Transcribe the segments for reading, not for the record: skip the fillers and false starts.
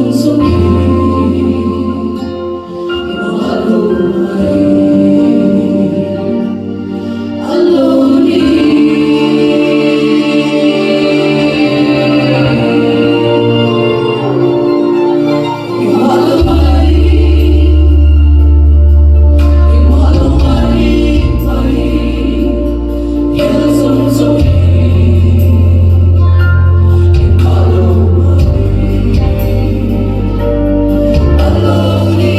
Zawng zawng hi engmah lo mai a lo ni. Engmah lo mai, engmah lo mai mai, thil zawng zawng hi engmah lo mai a lo ni.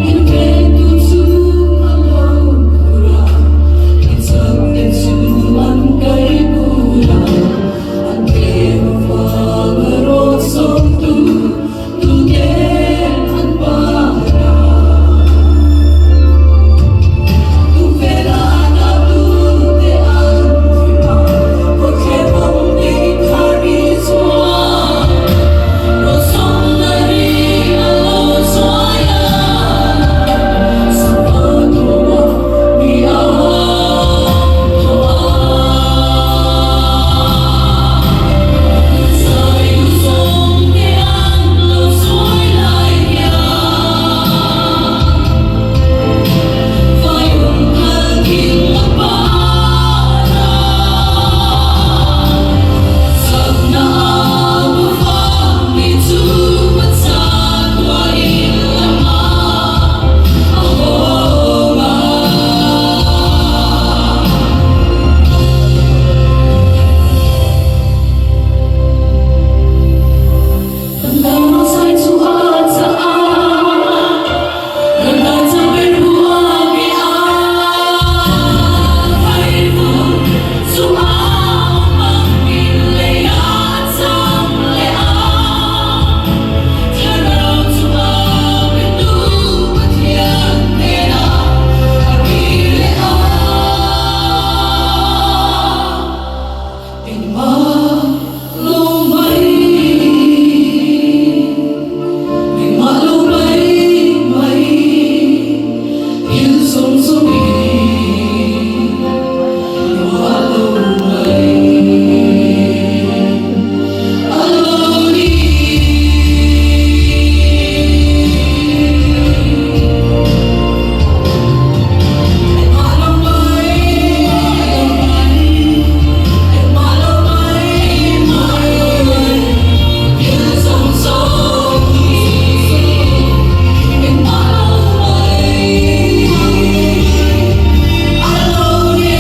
Inventu chu a lo phur a, i chakte chu an kai bur a, an tlem avang a rawn sawmtu tuten an pan a. Tukvela na tute an thim a, kawtthler kawngte inkhar i chuan rawn sawmna ri a lo chuai a, sava thawma mi a thaw a. Zai lu sawmte an lo sawi lai hian Faium phal thing a par a, Sakna a bu fang ni chu a chak uain lamah a hawng a. Kan sai chu a chah a, kan dai chang ber hu a ke a, thai vun chu a awm angin lei a chang leh a, thlarau chu a pe tu Pathian hnenah a kir leh a. Engmah lo mai, engmah lo mai mai, thil zawng zawng hi engmah lo mai a lo ni. Engmah lo mai, engmah lo mai, mai, thil zawng zawng hi engmah lo mai a lo ni.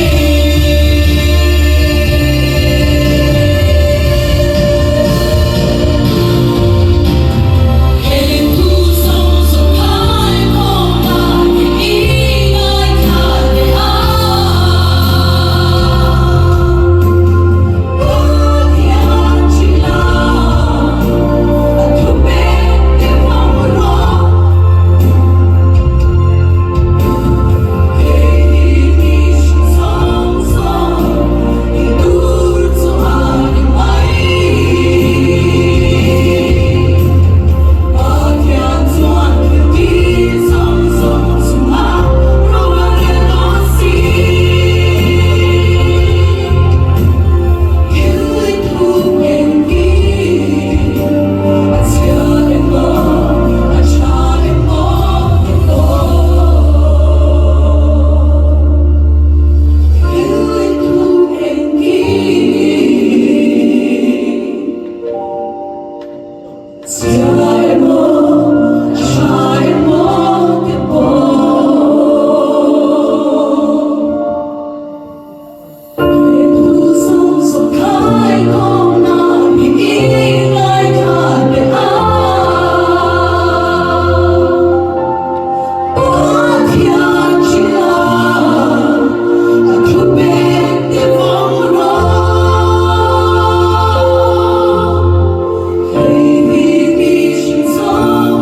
Heng thu zawng zawng khai khawm na hi i ngaithla teh a. Pathian chila a thu pek te vang rawh. Hei hi mi hring zawng zawng i tur chu a ni mai. Pathian chuan thil ti zawng zawng chungah ro a rel dawn si. Thil thu engkim a chhia emaw a tha emaw ti pawh. Thil thu engkim chhia emaw a tha emaw ti pawh. He thu zawng zawng khai khawm na hi i ngaithla teh a. Pathian chila a thu pek te vawng rawh. Hei hi mi hring zawng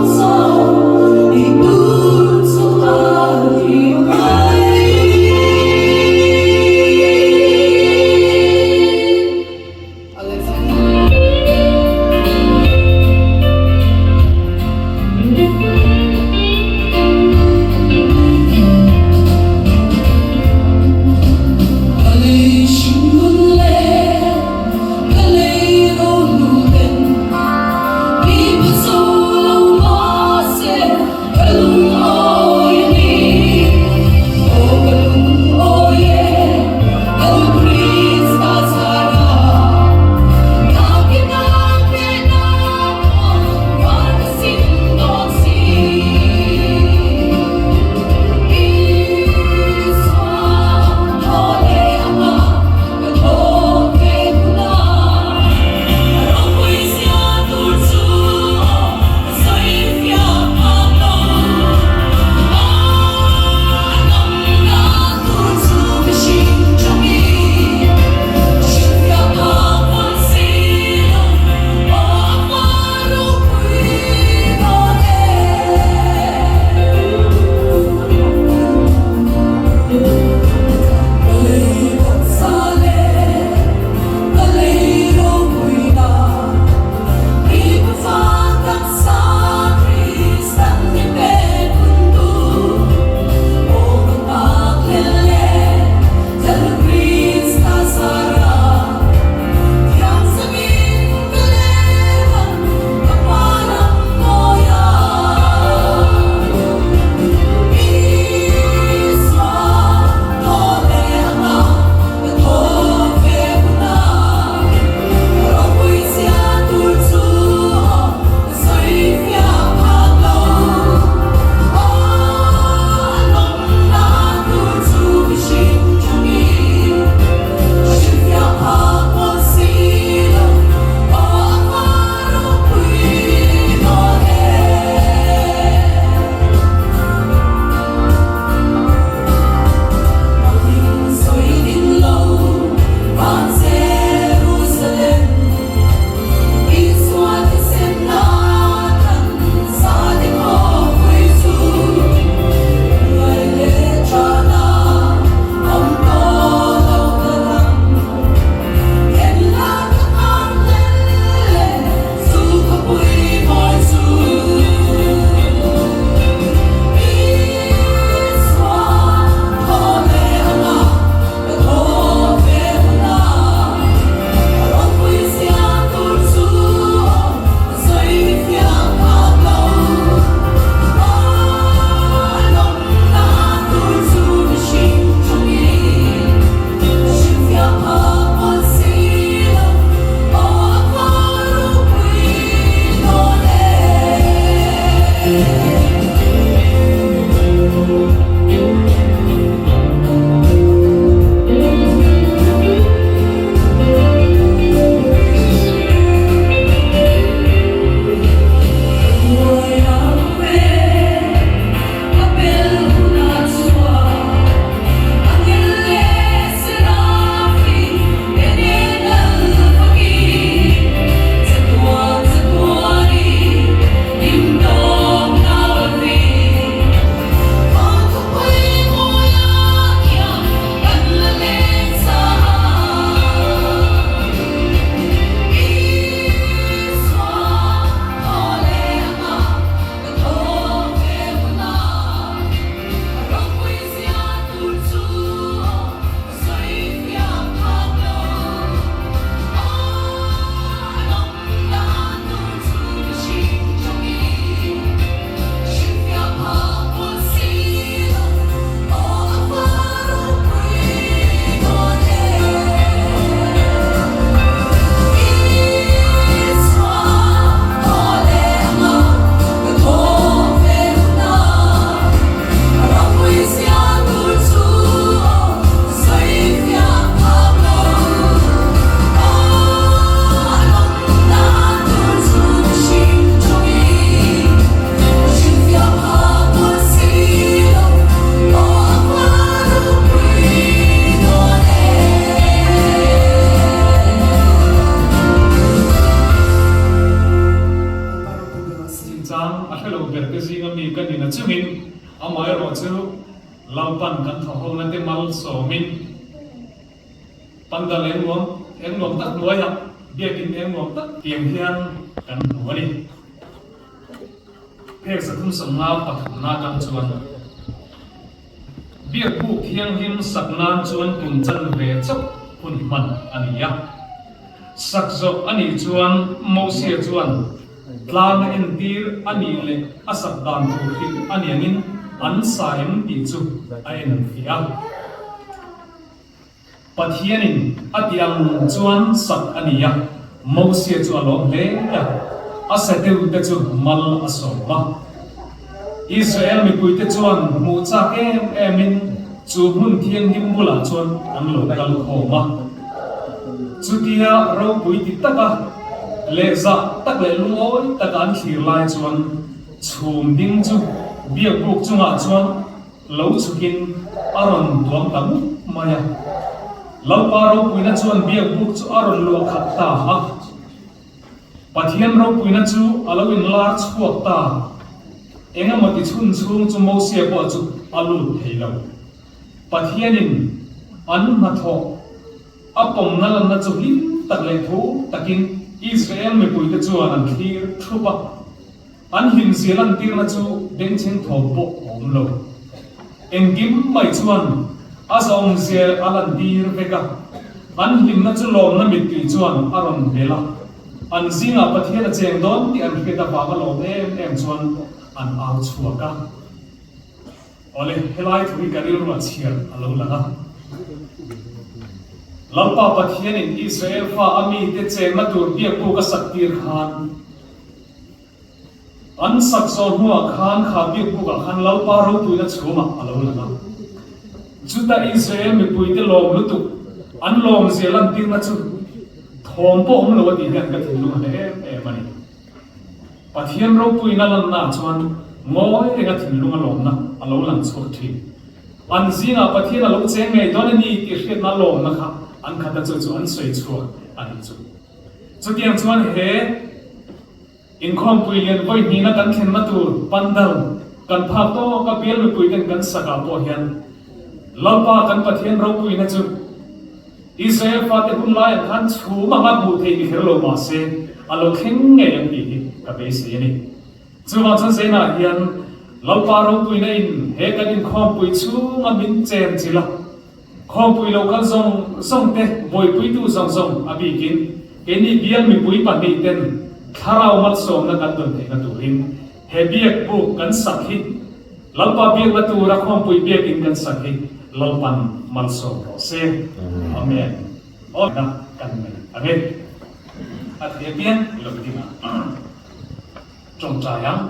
a hre lo ber te zinga mi ka ni na chungin amaherawhchu Lalpan kan thawhhona te malsawmin Pandal eng nuam eng nuam tak hnuaiah biakin eng nuam tak tiang hian kan hmu a ni. Phek 350 na atang chuan Biakbuk thianghlim sak nan chuan kum chanve chauh hun hman a ni a. Sak zawh a nih chuan Mosia chuan tlang a entir a nih leh a sak dan tur hrilh a niangin an sa em tih chu a enfiah a. Pathianin a tih ang chuan sak a ni a, Mosia chu a lawm hle a, a sateute chu mal a sawm a. Israel mipuite chuan hmuh chak em emin chu hmun thianghlim bulah chuan an lo kal khawm a. Chutia ropui ti taka leh zah tak leh lungawi taka an thlir lai chuan chhum ding chu biakbuk chungah chuan Lo chhukin a rawn tuam ta mup mai a. Lalpa ropuina chuan biakbuk chu a rawn luah khat ta a. Pathian ropuina chu a lo inlar chhuak ta. Engemaw ti chhun chhung chu Mosia pawh chu a lut thei lo. Pathianin an hnathawh a pawmna lanna chu hlim tak leh thu takin Israel mipuite chuan an thlir thup a. An hlimzia lantirna chu bengchheng thawm pawh a awm lo. Engkim mai chuan a zawmzia a lantir vek a, an hlimna chu lawmna mittui chuan a rawn bel a. An zingah Pathian a cheng dawn tih an hriat avanga lawm em em chuan an au chhuak a. Awle, helai thu hi ka rilru a chhiar a lo lang a. Lalpa Pathianin Israel fa a mite chenna tur biakbuk a sak tir khan, An sak zawh hnuah khan kha biakbukah khan Lalpa ropuina chhumah a lo lang a. Chuta Israel mipuite lawm lutuk an lawmzia lantirna chu thawm pawh awm lo a tih hian ka thinlung a hle em em a ni. Pathian ropuina lannaah chuan ngawi renga thinlung a lawmna a lo lang chhuak thin. An zingah Pathian a lo cheng ngei dawn a ni tih hriatna lawmna kha an khat a, chu chu an sawi chhuak a nih chu. Chutiang chuan he inkhawmpui lian vawi hnihna kan thlenna tur pandal kan phak tawk a bial mipui ten kan sakah pawh hian Lalpa kan Pathian ropuina chu Israel fate hun laiah khan chhum anga hmuh theih ni kher lo mahse a lo thleng ngei ang tih hi ka beisei a ni. Chuvang chuan Zainah hian Lalpa ropuina in he kan inkhawmpui chhunga min chen chilh a, Khawmpui lo kal zawng zawng te, buaipuitu zawng zawng a bikin keini bial mipui pahnih ten thlarau malsawmna kan dawn theihna turin he biak buk kan sak hi Lalpa biakna tura khawmpui biakin kan sak hi Lalpan malsawm rawh se. Amen. Aw na kan nei ang e. A thei apiang lo dingah tawngtai ang.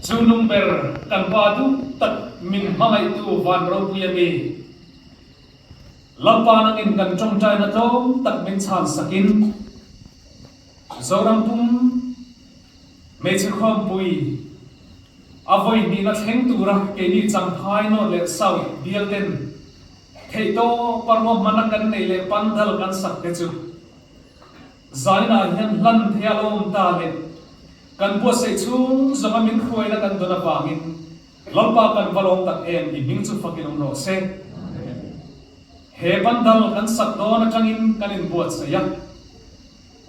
Chu nung ber kan Pa duh tak min hmangaihtu van ropui a ni. Lalpa nangin kan tawngtaina tlawm tak min chhan sakin Zoram pum hmeichhe khawmpui a vawi hnihna thleng tura keini Champhai North leh South bial ten theihtawpa ruahmanna kan neih leh pandal kan sak te chu Zainah hian hlan thei a lo awm ta le. Kan buatsaih chhung zawnga min hruaina kan dawn avangin Lalpa kan va lawm tak em i hming chu fakin awm rawh se. He pandal kan sak dawn atangin kan inbuatsaih a,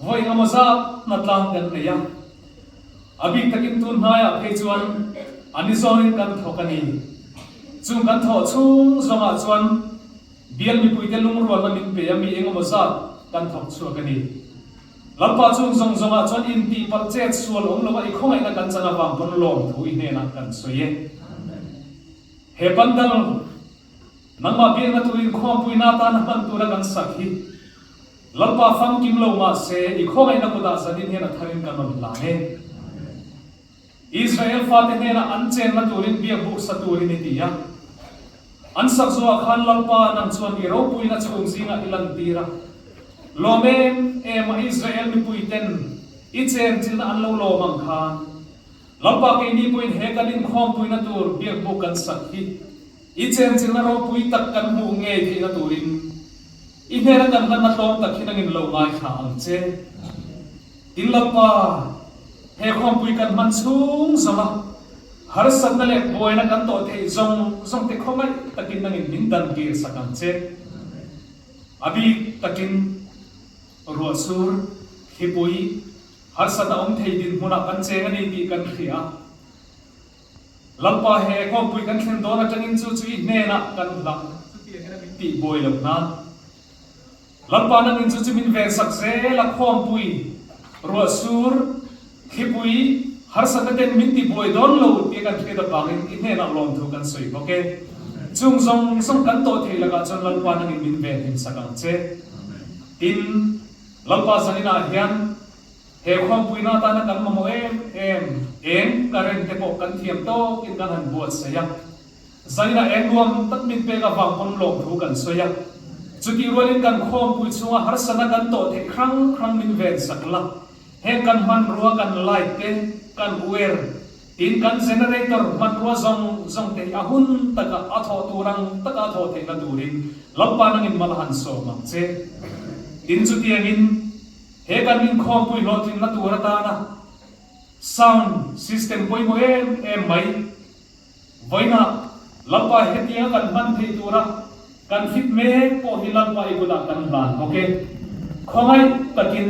vawi engemaw zat hna tlang kan nei a. A bik takin tun hnaiah phei chuan a ni zawngin kan thawk a ni. Chung kan thawh chhung zawngah chuan Bial mipuite lungrualna min pe a mi engemaw zat kan thawk chhuak a ni. Lalpa chung zawng zawngah chuan intihpalh chet sual awm lova i khawngaihna kan chan avang pawn lawmthu i hnenah kan sawi e. He pandal nangmah biakna turin khawmpuina atana hman tura kan sak hi Lalpa famkim lo mahse i khawngaihna kutah zanin hian a tharin kan rawn hlan e. Israel fate hnenah an chenna turin biakbuk sa turin i ti a. An sak zuah khan Lalpa nang chuan i ropuina chhung zingah i lantir a. Lawm em em a Israel mipuiten i chenchilhna an lo lawm ang khan, Lalpa keini pawhin he kan inkhawmpuina tur biakbuk kan sak hi i chenchilhna ropui tak kan hmuh ngei theihna turin i hnena kan hlanna tlawm tak hi nangin lo ngaithla ang che. Tin Lalpa. He khawmpui kan hman chhung zawnga harsatna leh buaina kan tawh theih zawng zawng te khawngaih takin nangin min dan kir sak ang che. A bik takin ruahsur, thlipui, harsatna awm thei dinhmunah kan cheng a ni tih kan hria a. Lalpa he khawmpui kan thlen dawn atangin chu chu i hnenah kan hlang chutiangin a min tih buai loh nan. Lalpa nangin chu chu min vensak zel a, khawmpui, ruahsur, thlipui, harsatna ten min ti buai dawn lo tia kan hriat avangin i hnenah lawmthu kan sawi bawk e. Chung zawng zawng kan tawh theih lakah chuan Lalpa nangin min venhimsak ang che. Tin, Lalpa zaninah hian he khawmpuina atana kan mamawh em em eng current te pawh kan thiam tawkin kan han buatsaih a. Zainah eng nuam tak min pek avang pawn lawmthu kan sawi a, chutih rualin kan khawmpui chhunga harsatna kan tawh theih hrang hrang min ven sak la, heng kan hmanrua kan light te, kan uer, tin kan generator hmanrua zawng zawng te hi a hun taka a thawh tur ang taka a thawh theihna turin Lalpa nangin mal han sawm ang che. Tin chutiangin he kan inkhawmpui hlawhtlinna tur atana sound system pawimawh em em mai, Vawiinah Lalpa hetianga kan hman theih tura kan fit mek pawh hi Lalpa i kutah kan hlan bawk e. Khawngaih takin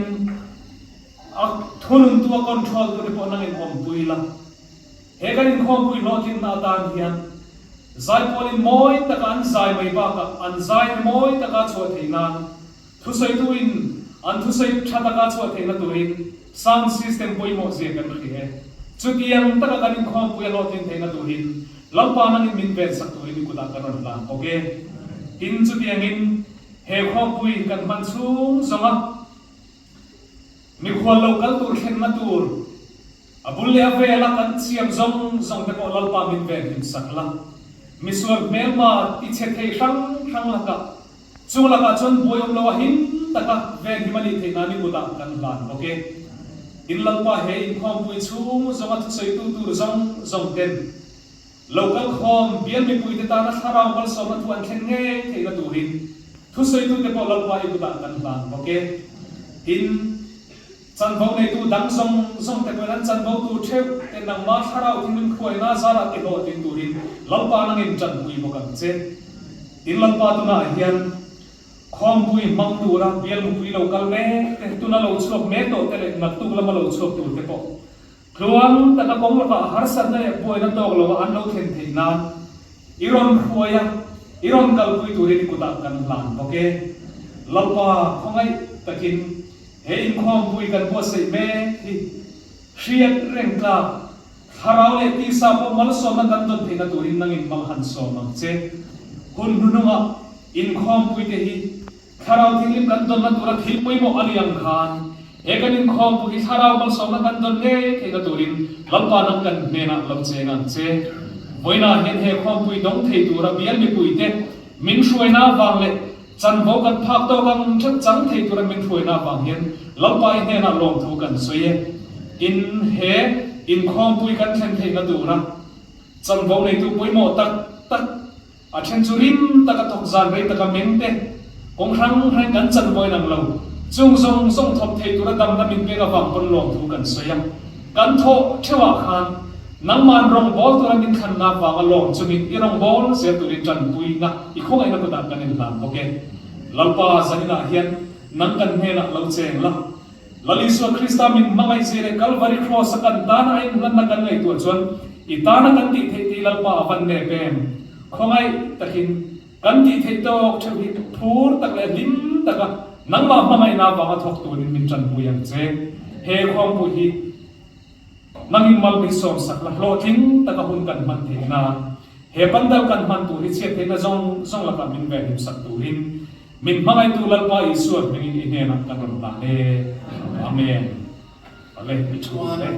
a thununtu a control tu te pawh nangin awmpui la. He kan inkhawmpui hlawhtlinna atan hian zaipawlin mawi taka an zai mai bakah an zai ri mawi taka chhuah theih nan Thusawitu-in an thusawi tha taka chhuah theihna turin sound system pawimawh zia kan hria e. Chutiang taka kan inkhawmpui a hlawhtlin theihna turin Lalpa nangin min vensak turin i kutah kan rawn hlan bawk e. Tin, chutiangin he khawmpui kan hman chhung zawnga mikhual lo kal tur thlenna tur a bul leh a vela kan siam zawng zawng te pawh Lalpa min venhim sak la. Misual hmelma tichhe thei hrang hrang lakah Chung lakah chuan buai awm lo a him taka venhim a nih theih nan i kutah kan hlan bawk e. Tin Lalpa he inkhawmpui chhung zawnga thusawitu tur zawng zawng ten lo kal khawm bial mipuite tana thlarau malsawmna thu an thlen ngei theihna turin thusawitute pawh Lalpa i kutah kan hlan bawk e. Tin, chanvo neitu dang zawng zawng te pawhin an chanvo tur theuh te nangmah thlarau thinrim hruaina zarah tihlawhtlin turin Lalpa nangin tanpui bawk ang che. Tin Lalpa tunah hian khawmpui hmang tura bial mupui lo kal mek te, tuna lo chhuak mek tawh te leh naktuk lama lo chhuak tur te pawh tluang taka kawng lakah harsatna leh buaina tawk loa an lo thlen theih nan i rawn hruai a, i rawn kalpui turin i kutah kan hlan bawk e. Lalpa khawngaih takin he inkhawmpui kan buatsaih mek hi hriat reng tlak Thlarau leh tisa pawh malsawmna kan dawn theihna turin nangin mal han sawm ang che. Hun hnuhnungah inkhawmpuite hi Thlarau thinghlim kan dawnna tura thil pawimawh a ni ang khan he kan inkhawmpui hi Thlarau malsawmna kan dawn ngei theihna turin Lalpa nang kan hnenah lo cheng ang che. Vawiinah hian he khawmpui dawng thei tura bial mipuite min hruaina avang leh Chanvo kan phak tawk ang that chang thei tura min hruaina avang hian Lalpa i hnenah lawmthu kan sawi e. Tin, he inkhawmpui kan thlen theihna tura chanvo neitu pawimawh tak tak, a then chu rim taka thawk zan rei taka meng te, kawng hrang hrang kan chanvo in ang lo, chung zawng zawng thawk thei tura damna min pek avang pawn lawmthu kan sawi a. Kan thawh theuhah khan Nangman rawngbâwl tura min thlanna vanga lawm chungin i rawngbâwl zel turin ṭanpuina i khawngaihna kutah kan inhlan bawk e. Lalpa, zaninah hian nang kan hnenah lo cheng la. Lal Isua Krista min hmangaihzia leh Kalvari Kraws-a kan tana a inhlanna kan ngaihtuah chuan i tana kan tih theih tih Lalpa a van nep em? Khawngaih takin kan tih theih tawk theuh hi phur tak leh hlim taka nangmah hmangaihna vanga thawk turin min ṭanpui ang che. He khuangpui hi. Nangin mal min sawm sak la, hlawhtling taka hun kan hman theih nan, he pandal kan hman tur hi chhiat theihna zawng zawng lakah min venhim sak turin min hmangaihtu Lalpa Isua hmingin i hnenah kan rawn hlan e. Amen. Awle, i thu Chuan e.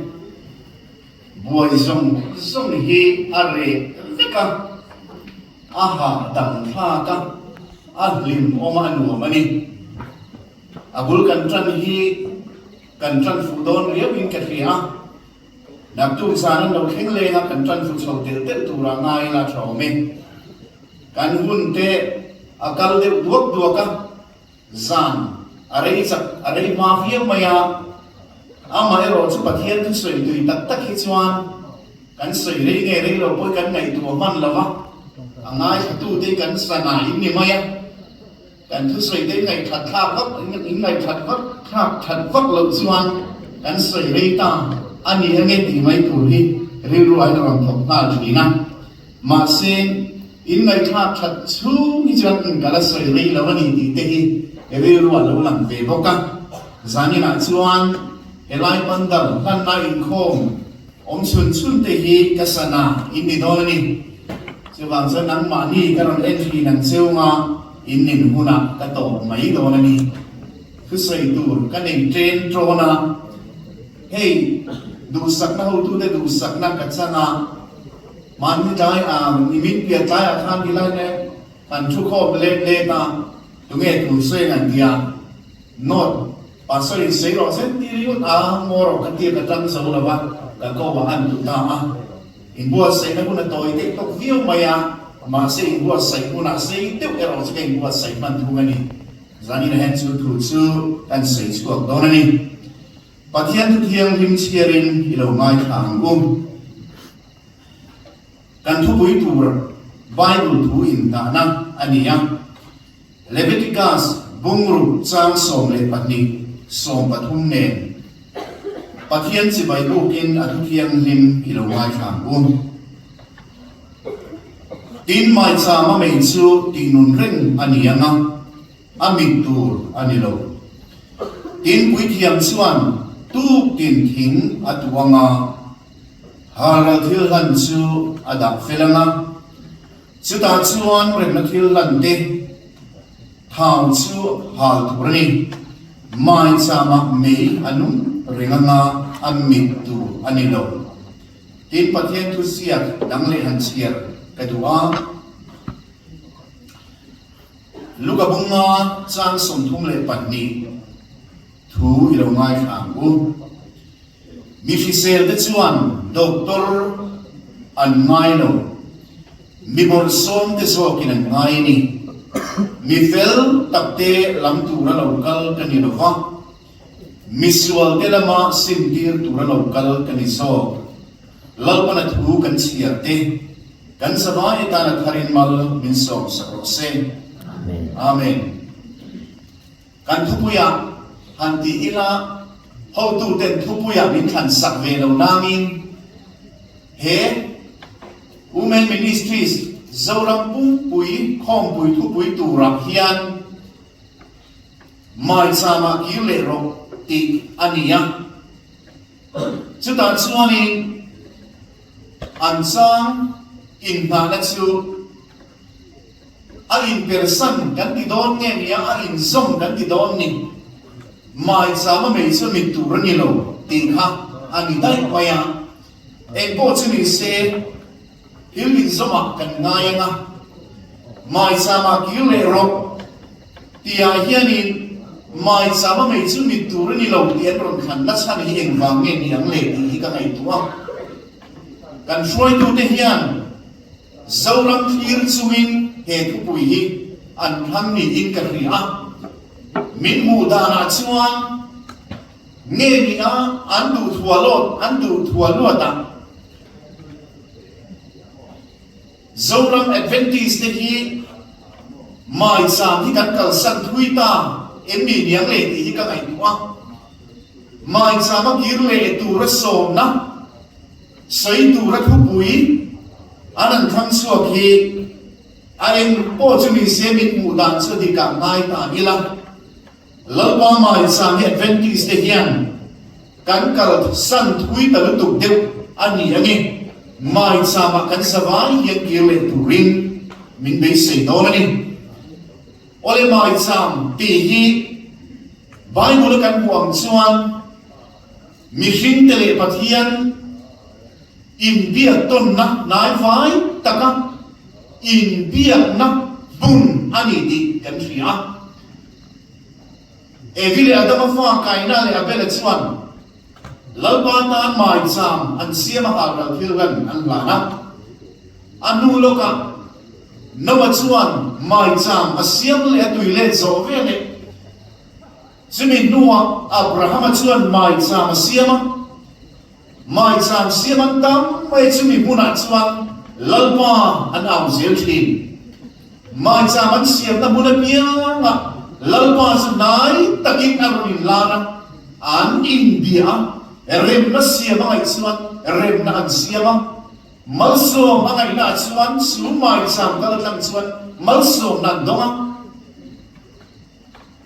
buai zawng zawng hi a reh vek a, a hahdam thlak a, a hlimawm a, a nuam a ni. A bul kan tan hi Kan tan fuh dawn riauin ka hria a, naktuk zan an lo thleng leng a kan tan fuh chho telh telh turah ngai ila tha awm e. Kan hun te a kal deuh duak duak a, zan a rei chak a rei hma viau mai a. Amaherawh chu Pathian thusawi tui tak tak hi chuan kan sawi rei nge rei lo pawh kan ngaihtuah hman lo va, a ngaithlatute hi kan sana in ni mai a. Kan thusawi te ngaihthat thlak vak in ngaihthat vak thlak that vak loh chuan kan sawi rei ta a ni ange tih mai tur hi rilru ah hian a rawn thawk nghal thin a. Mahse, in ngaihthlak that chhung hi chuan in ka la sawi rei lo a ni tih te hi rilru ah lo lang ve bawk a. Zaninah chuan helai pandal hlanna inkhawm Awm chhun chhun te hi ka sana in ni dawn a ni. Chuvang chuan nangmahni ka rawn en thin ang cheu nga in nin hunah ka tawp mai dawn a ni. Thusawi tur ka nei ṭen ṭawn a, hei duhsakna hotute duhsakna ka chan a, mahni tlai ang nimin piah tlaiah khan tilai nen kan thu khawm let let a, tunge thu sawi ang an tia. Note, Pastor in sei rawh zet ti ringawt a, ngaw rawh ka tia ka tang zo lo va, ka ko ah an duh ta a. Inbuatsaihna hun a tawi deuh tawk viau mai a, mahse inbuatsaih hunah sei deuh erawh chu ka inbuatsaih hman thung a ni. Zanin ah hian chu thu chu kan sawi chhuak dawn a ni. Pathian thu thianghlim chhiarin i lo ngaithla ang u. Kan thupui tur Bible thu inngahna a ni a. Leviticus bungruk chang 12, 13 nen Pathian chibai bukin a thuthianghlim i lo ngaithla ang u. Tin, maichama mei chu tihnun reng a ni ang a, a mit tur a ni lo. Tin, puithiam chuan tuk tin thing a tuh ang a, halral thil hlan chu a dah fel ang a, Chutah chuan remna thil lan te thau chu hal tur a ni. Maichama mei a nung reng anga a mit tur a ni lo. Tin, Pathian thu ziak dang leh han chhiar ka duh a. Luka bunga chang 32 thu i lo ngaithla ang u. Mi hrisel te chuan doctor an ngai lo, mi bawrhsawm te zawkin an ngai a ni. Mi fel tak te lam tura lo kal ka ni lo va, mi sual te lama simtir tura lo kal ka ni zawk. Lalpana thu kan chhiar te, kan zavai atana tharin mal min sawmsak rawh se. Amen. Kan thupuiah han ti ila, hotuten thupuiah min thlan sak ve lo nangin he Women Ministries Zoram pumpui khawmpui thupui turah hian maichama kir leh rawh tih a ni a. Chutah chuanin an chang inhnahna chu A inpersan kan ti dawn nge nia a inzawm kan ti dawn ni? Maichama mei chu mit tur a ni lo tih kha a ni daih mai a. Engpawh chu ni se, thil inzawmah kan ngai ang a, maichama kir leh rawh tihah hianin maichama mei chu mit tur a ni lo tih an rawn thlan na chhan hi engvang nge ni ang le tih hi ka ngaihtuah a. Kan hruaitute hian Zoram thlir chungin he thupui hi an thlang niin ka hria a, min hmuh danah chuan nge ni a an duh thua lawt an duh thua luat a, Zoram Adventist te hi maicham hi kan kalsan thui ta em ni niang le tih hi ka ngaihtuah a, maicham a kir leh tura sawmna. Sawi tura thupui an an thlang chhuak hi a eng pawh chu ni se min hmuh dan chu dik ah ngai ta ila. Lalpa Maicham hi Adventist te hian kan kal san thui ta lutuk deuh a ni ange. Maicham ah kan zavai hian kir leh turin min beisei dawn a ni. Awle Maicham tih hi Bible a kan hmuh ang chuan Mihringte leh Pathian inbiak tawnna hnaivai taka inbiakna hmun a ni tih kan hria a. Evi leh Adama fa Kaina leh Abela chuan Lalpa tan maicham an siam a halral thil hlan an hlan a. A hnu lawkah Noah chuan maicham a siam leh a tui let zawh veleh. Chumi hnuah Abrahama chuan maicham a siam a. Maicham siam an tam mai chumi hmunah chuan Lalpa an au zel thin. Maicham an siamna hmun apiangah Lalpa chu hnai takin a rawn inlan a, an inbia a, remna siam a ngaih chuan remna an siam a. Malsawm a ngaihnaah chuan chu maicham kal atang chuan malsawmna an dawng a.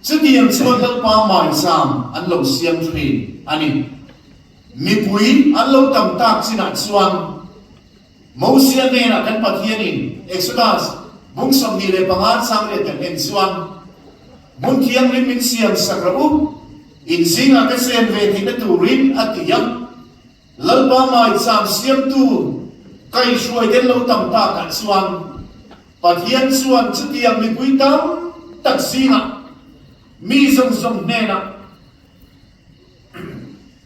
Chutiang chuan Lalpa maicham an lo siam thin a ni. Mipui an lo tam tak chinah chuan Mosia hnenah kan Pathianin Exodus bung 25 chang riat kan en chuan, Hmun thianghlim min siam sak rawh u, in zingah ka chen ve theihna turin a ti a. Lalpa maicham siamtu kaihhruai den lo tam takah chuan Pathian chuan chutiang mipui tam tak zingah mi zawng zawng hnenah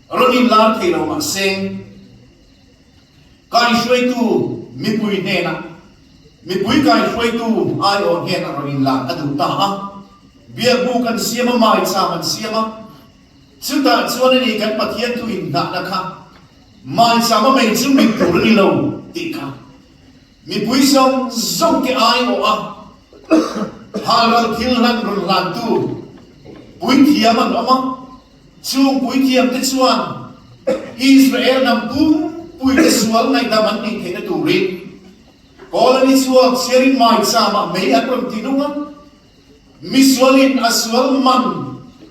Rawn inlar thei lo mahse, kaihruaitu mipui hnenah, mipui kaihruaitu aiawh hnenah rawn inlar a duh ta a. Biakbuk an siam a, maicham an siam a, chutah chuan a ni kan Pathian thu inhnahna kha maicham a mei chu mit tur a ni lo tih kha. Mipui zawng zawng te aiawh a halral thil hlan rawn hlantu puithiam an awm a, chung puithiam te chuan Israel hnam pumpui te sual ngaihdam an nih theihna turin Colony chhuak chhiarin maicham ah mei an rawn ti nung a, misualin a sual man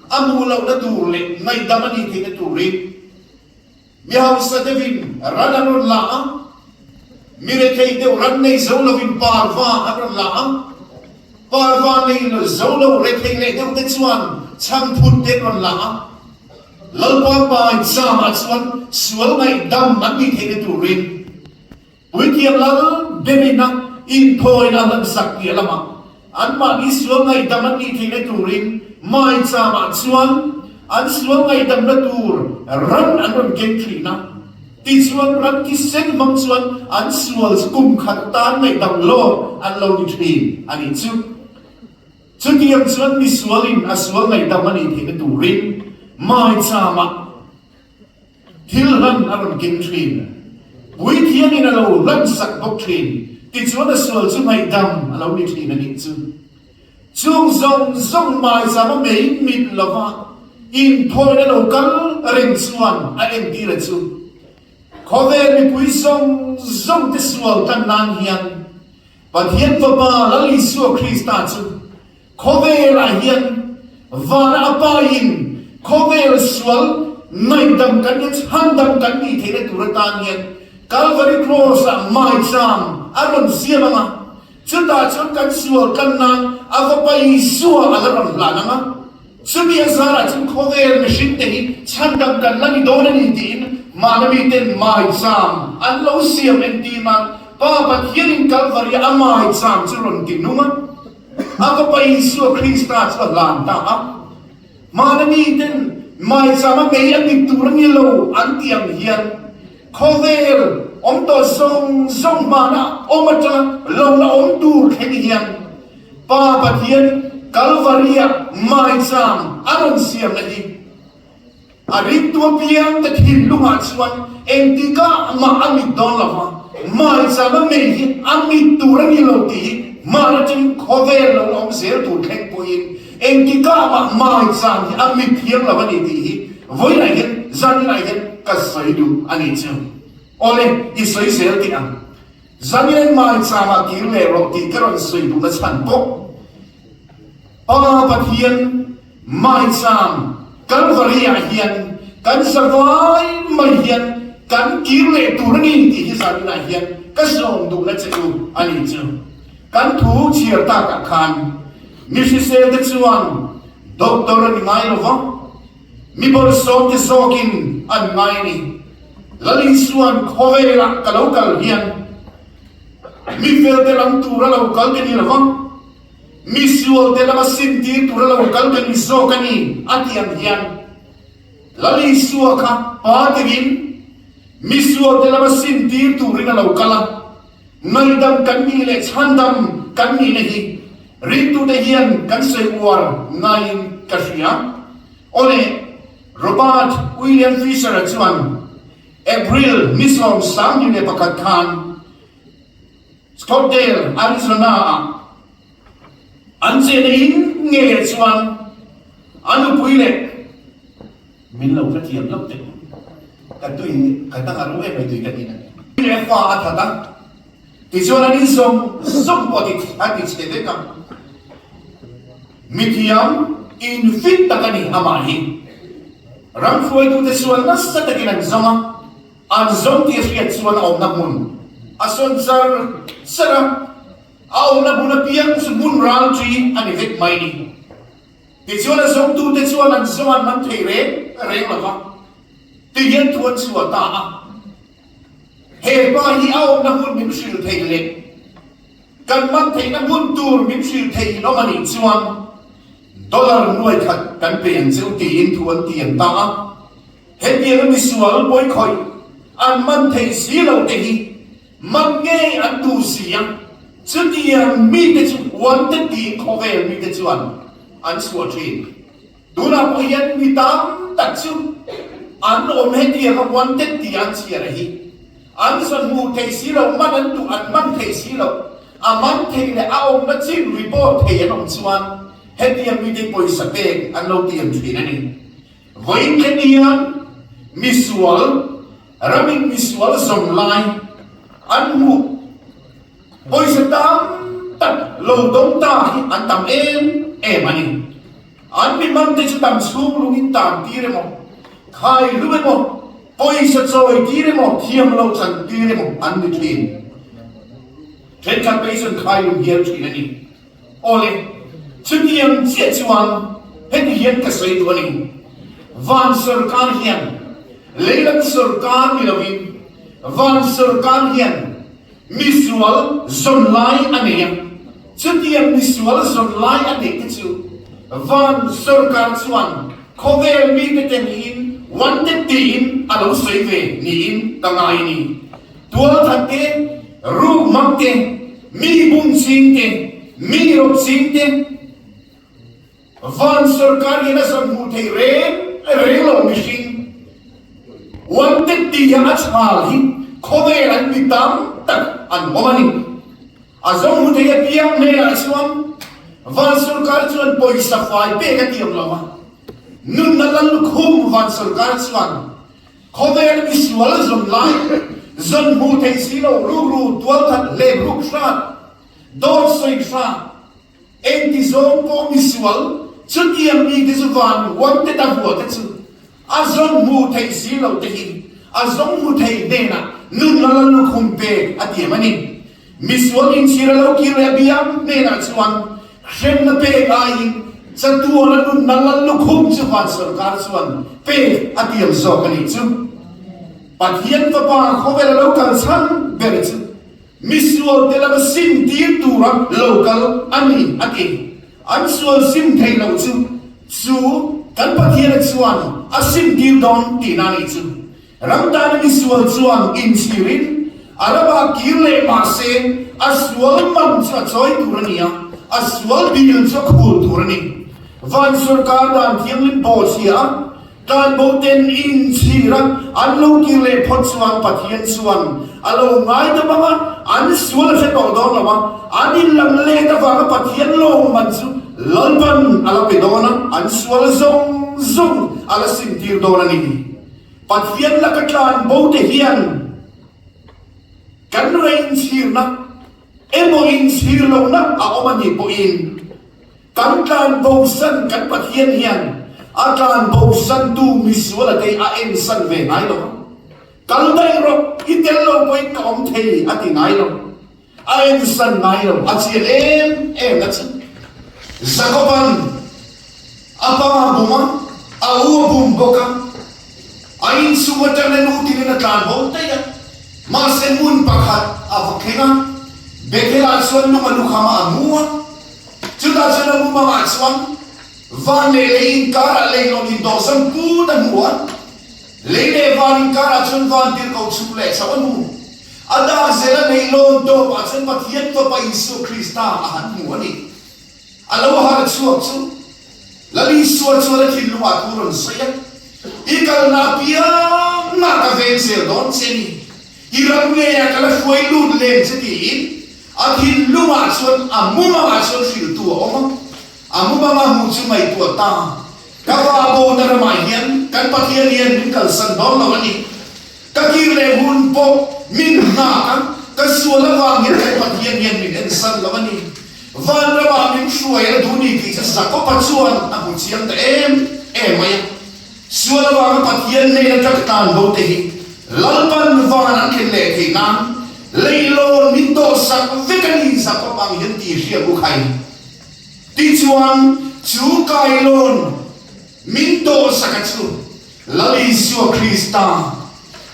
a hmuh lohna tur leh ngaihdam a nih theihna turin. Mi hausa deuhin ran an rawn la a, mi rethei deuh ran nei zo lovin parva an rawn la a, parva nei zo lo rethei leh deuh te chuan chhangphut te an rawn la a, Lalpa Paizamah chuan sual ngaihdam an nih theihna turin Puithiam lal berina inthawina a hlansak piah lamah anmahni sual ngaihdam an nih theihna turin maichamah chuan an sual ngaihdamna tur ran an rawn keng thin a. Tichuan ran thisen hmang chuan an sual chu kum khat tan ngaihdam lawk an lo ni thin a nih chu. Chutiang chuan misualin a sual ngaihdam a nih theihna turin maichamah Thil hlan a rawn keng thin. Puithiamin a lo hlan sak bawk thin. Tichuan a sual chu ngaihdam a lo ni thin a nih chu. Chung zawng zawng maizam a mei mit lova inthawina lo kal reng chuan a entir a chu. Khawvel mipui zawng zawng te sual tan nan hian Pathian Fapa Lal Isua Krista chu Khawvelah hian vana a pain khawvel sual ngaihdam kan ni chhandam kan nih theihna tur atan hian Kalvari Cross-ah maicham a rawn siam ang a, chutah chuan kan sual kan nan a va pai Isua a la rawn hlan ang a, chumi a zarah chuan khawvel mihringte hi chhandam kan la ni dawn a ni tiin mahna miten maicham an lo siam entir nan Pa Pathianin Kalvari-a a maicham chu rawn ti nung a. A Fapa Isua Krista chu a hlan ta a. Hmana miten maicham a mei a mit tur a ni lo an tih ang hian khawvel awm tawh zawng zawng hmana awm atanga lo la awm tur thleng hian Pa Pathian Kalvari-ah maicham a rawn siamna hi A ringtu apiang te thinlungah chuan engtikah mah a mit dawn lo va, maicham a mei hi a mit tur a ni lo tih hi hman atangin khawvel lo la awm zel tur thleng pawhin engtikah mah maicham hi a mit thiam lo a ni tih hi vawiinah hian zaninah hian ka sawi duh a ni chu. Awle, i sawi zel teh ang. Zanin maichamah kir leh rawh tih ka rawn sawi duhna chhan pawh Pa Pathian maicham Kalvari-ah hian kan zavai mai hian kan kir leh tur a ni tih hi zaninah hian ka zawng duhna che u a ni chu. Kan thu chhiar takah khan mi hrisel te chuan doctor a ni ngai lo va, mi bawlhsawm te zawkin an ngai a ni. Lal Isua'n khawvelah ka lo kal hian mi felte lam tura lo kal ka ni lo va, mi sualte lama sintir tura lo kal ka ni zawk a ni a ti ang hian Lal Isua kha pa tiin mi sualte lama sintir turin a lo kal a, ngaihdam kan nih leh chhandam kan nihna hi ringtute hian kan sawi uar ngaiin ka hria. Awle, Robert William Fisher-a chuan April ni 21 khan Scottsdale, Arizona-ah an chenna in ngeiah chuan a nupui leh Min lo hrethiam loh teh. Ka tui ka dang a ru em mai tui ka nin a ni. Leh fa a that a, tichuan an in zawng zawng pawh a ti chhe vek a. Mithiam in fit tak a ni amah hi. Ram hruaitute chuan nasa takin an zawng a, an zawng tih a hriat chuan a awmna hmun a sawn char char a, a awmna hmun apiang chu hmun ralṭi a ni vek mai ni. Tichuan a zawngtute chuan an zawng an man thei reng reng lo va, ti hian thu an chhuah ta a. He pa hi a awmna hmun min hrilh thei leh kan man theihna hmun tur min hrilh thei in awm a nih chuan dollar nuai khat kan pe ang che u tiin thu an tiam ta a. Hetianga misual pawikhawih an man theih si lo te hi Man ngei an duh si a, chutiang mite chu wanted tiin khawvel mite chuan an chhuah thin. Tunah pawh hian mi tam tak chu an awm hetianga wanted tih an chhiar a hi. An zawn hmuh theih si loh, man an duh an man theih si loh, a man thei leh a awmna chin report thei an awm chuan hetiang mite pawisa pek an lo tiam thin a ni. Vawiin thleng hian misual Ramin misual zawm lai an hmuh pawisa tam tak lo dawng ta hi an tam em em a ni. An mimangte chu tam chhung lungin tan tir emaw, khai hlum emaw, pawisa chawi tir emaw, thiam lo chan tir emaw an ni thin. Thenkhat phei chuan khai lung hial thin a ni. Awle, chutiang chiah chuan heti hian ka sawi duh a ni. Van sawrkar hian leilam sawrkar ni lovin van sawrkar hian misual zawn lai a nei a, chutiang misual zawn lai a neih te chu van sawrkar chuan khawvel mite teniin wanted tiin a lo sawi ve niin ka ngai a ni. Tualthat te, rukmak te, mi bum ching te, mi rawp ching te, van sorkar hian a zawn hmuh theih reng reng lo mihring wanted tih a chhal hi khawvel an mi tam tak an awm a ni. A zawng hmu thei apiang hnenah chuan van sorkar chuan pawisa fai pek a tiam lo a, nunna lallukhum van sorkar chuan Khawvel misual zawn lai, zawn hmuh theih si lo, rukru, tualthat, hlep ruk hrat, dawt sawi hrat, engti zawng pawh misual, chutiang mite chu van wanted a hua te chu a zawn hmuh theih si lo te hi a zawng hmu thei hnenah nunna la lukhum pek a tiam a ni. Misual inchhir a lo kir leh a biang hnenah chuan hremna pek aiin chatuana nunna lal lukhum chu van sorkar chuan pek a tiam zawk a nih chu. Pathian Fapa khawvel a lo kal chhan ber chu misual te lama sim tir tura lo kal a ni a ti. An sual sim theih loh chu chu kan Pathiana chuan a sim tir dawn tihna a nih chu. Ram tana misual chuan inchhirin a ramah kir leh mah se a sual man chu a chawi tur a ni a, a sual dil chu a khul tur a ni. Van sorkar dan thianghlim bawhchhia a tlanbo ten inchhira an lo kir leh phawt chuan Pathian chuan a lo ngaidam ang a, an sual a hre tawh dawn lo a, an inlam let avanga Pathian lawmman chu Lalpan a la pe dawn a, an sual zawng zawng a la simtir dawn a ni. Pathian laka tlan bo te hian kan ra inchhirna emaw inchhir lohna a awm a nih pawhin kan tlan bosan kan Pathian hian a tlan bosantu misual a te a ensan ve ngai lo a, kal daih rawh i tel lo pawhin ka awm thei a ti ngai lo. A ensan ngai lo, a chian em em a chu. Jakoban a pa a bum a, a u a bum bawk a, a inchhung atangin a nu tinin a tlan bo daih a. Mahse hmun pakhat a va thleng a, Bethel-ah chuan lung a lukham a, a mu a. Chutah chuan a mumangah chuan van leh lei inkarah leilawn indawhzam put a hmu a. Lei leh van inkarah chuan van tirhkoh chhuk leh chho a hmu. A dak zel a neih lawn tawpah chuan Pathian Fapa Isua Krista a han hmu a ni. A lo harh chhuak chu. Lal Isua chuan a thinlungah thu rawn sawi a, I kalna apiangah ka veng zel dawn che ni, i ram ngeiah ka la hruai lut lem che tiin a thinlungah chuan a mumangah chuan hrilhtu a awm a, a mumanga hmuh chu ngaihtuah ta, ka va bona ramah hian kan Pathian hian min kalsan dawn lo a ni. Ka kir leh hun pawh min nghak a, ka sual avang hian kan Pathian hian min ensan lo a ni. Vanramah min hruai a duh ni tih chu Jakob-a chuan a hmu chiang ta em em mai a. Sual avanga Pathian hnen atang tan bo te hi Lalpan van an thlen leh theih nan leihlawn min dawhsak vek a ni Jakob ang hian tih hriat u khai. Tichuan chu kailawn min dawhsak a chu Lal Isua Krista,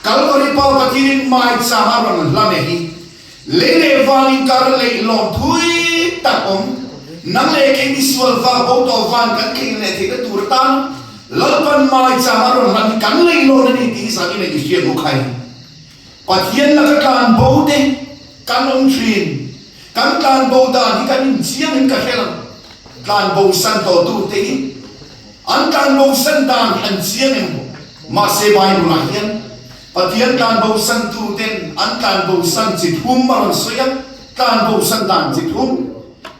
Kalvari Pa Pathianin maichang a rawn hlan e hi, lei leh van inkar leihlawm thui tak awm, nang leh kei misual va bo tawh van kan thei leh theihna tur atan Lalpan maichang a rawn hlan hi kan leihlawn a ni tih zanin a i hriat u khai. Pathian laka tlan bo te kan awm thin, kan tlan bo dan hi kan inchiang in ka hre lo, tlan bo san tawh tu te hi An tlanbosan dan hi an chiang em? Mahse Bible-ah hian Pathian tlanbosantuten an tlanbosan chi thum a rawn sawi a, tlanbosan dan chi thum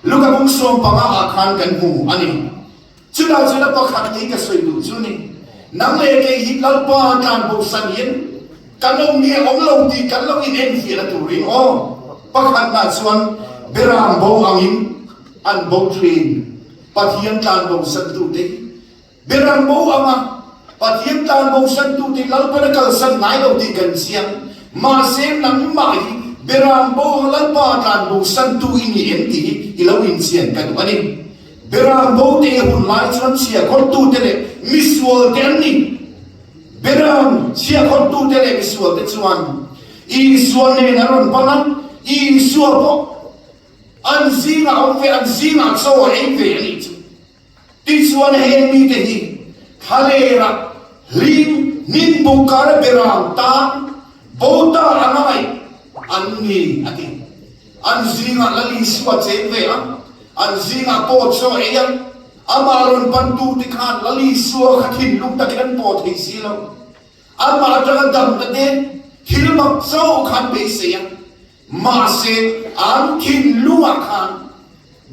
Luka bung 15 ah khan kan hmu a ni. Chutah chuan a pakhat ni ka sawi duh chu ni, nang leh kei hi Lalpa tlanbosan in kan awm nge awm lo tih kan lo inenfiahna turin aw. Pakhatnah chuan Beram bo angin an bo thin. Pathian tlanbosantute hi biaram bo anga Pathian tlanbosantute Lalpan a kalsan ngai lo tih kan chiang. Mahse nangmah hi biaram bo anga Lalpa tlanbosantu i ni em tih hi i lo inchian ka duh a ni. Biaram bo te hun lai chuan chhiahkhawrtute leh misualte an ni. Biaram chhiahkhawrtute leh misualte chuan Isua nen an rawn pan a, Isua pawh An zingah awm ve, an zingah chaw a ei ve a nih chu. Tichuan heng mite hi thlalerah hlim hnim buk kara beram tan bo ta anga ngaih an ni a ti. An zingah Lal Isua cheng ve a, an zingah pawh chaw a ei a, amah rawn pantute khan Lal Isua kha thinlung takin an pawh thei si lo. Amah atanga damna te thil mak chauh khan beisei a, Mahse, an thinlungah khan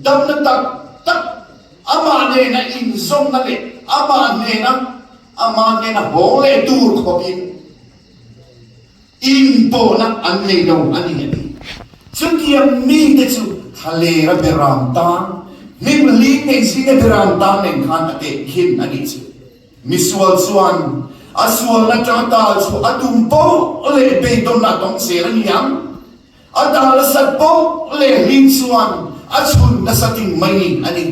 damna tak tak amah nena inzawmna leh amah hnena amah hnena hawng leh tur khawpin inpawhna an nei lo a ni a ti. Chutiang mite chu thlalera beram tan, hlimhlim nei zinga beram tan nen khan a tehkhin a nih chu. Misual chuan a sualna atanga tal chu a tum poh leh beidawnna a tawng zel a ni ang. A tal nasat poh leh hlim chuan a chhun nasa ting mai ni a ni.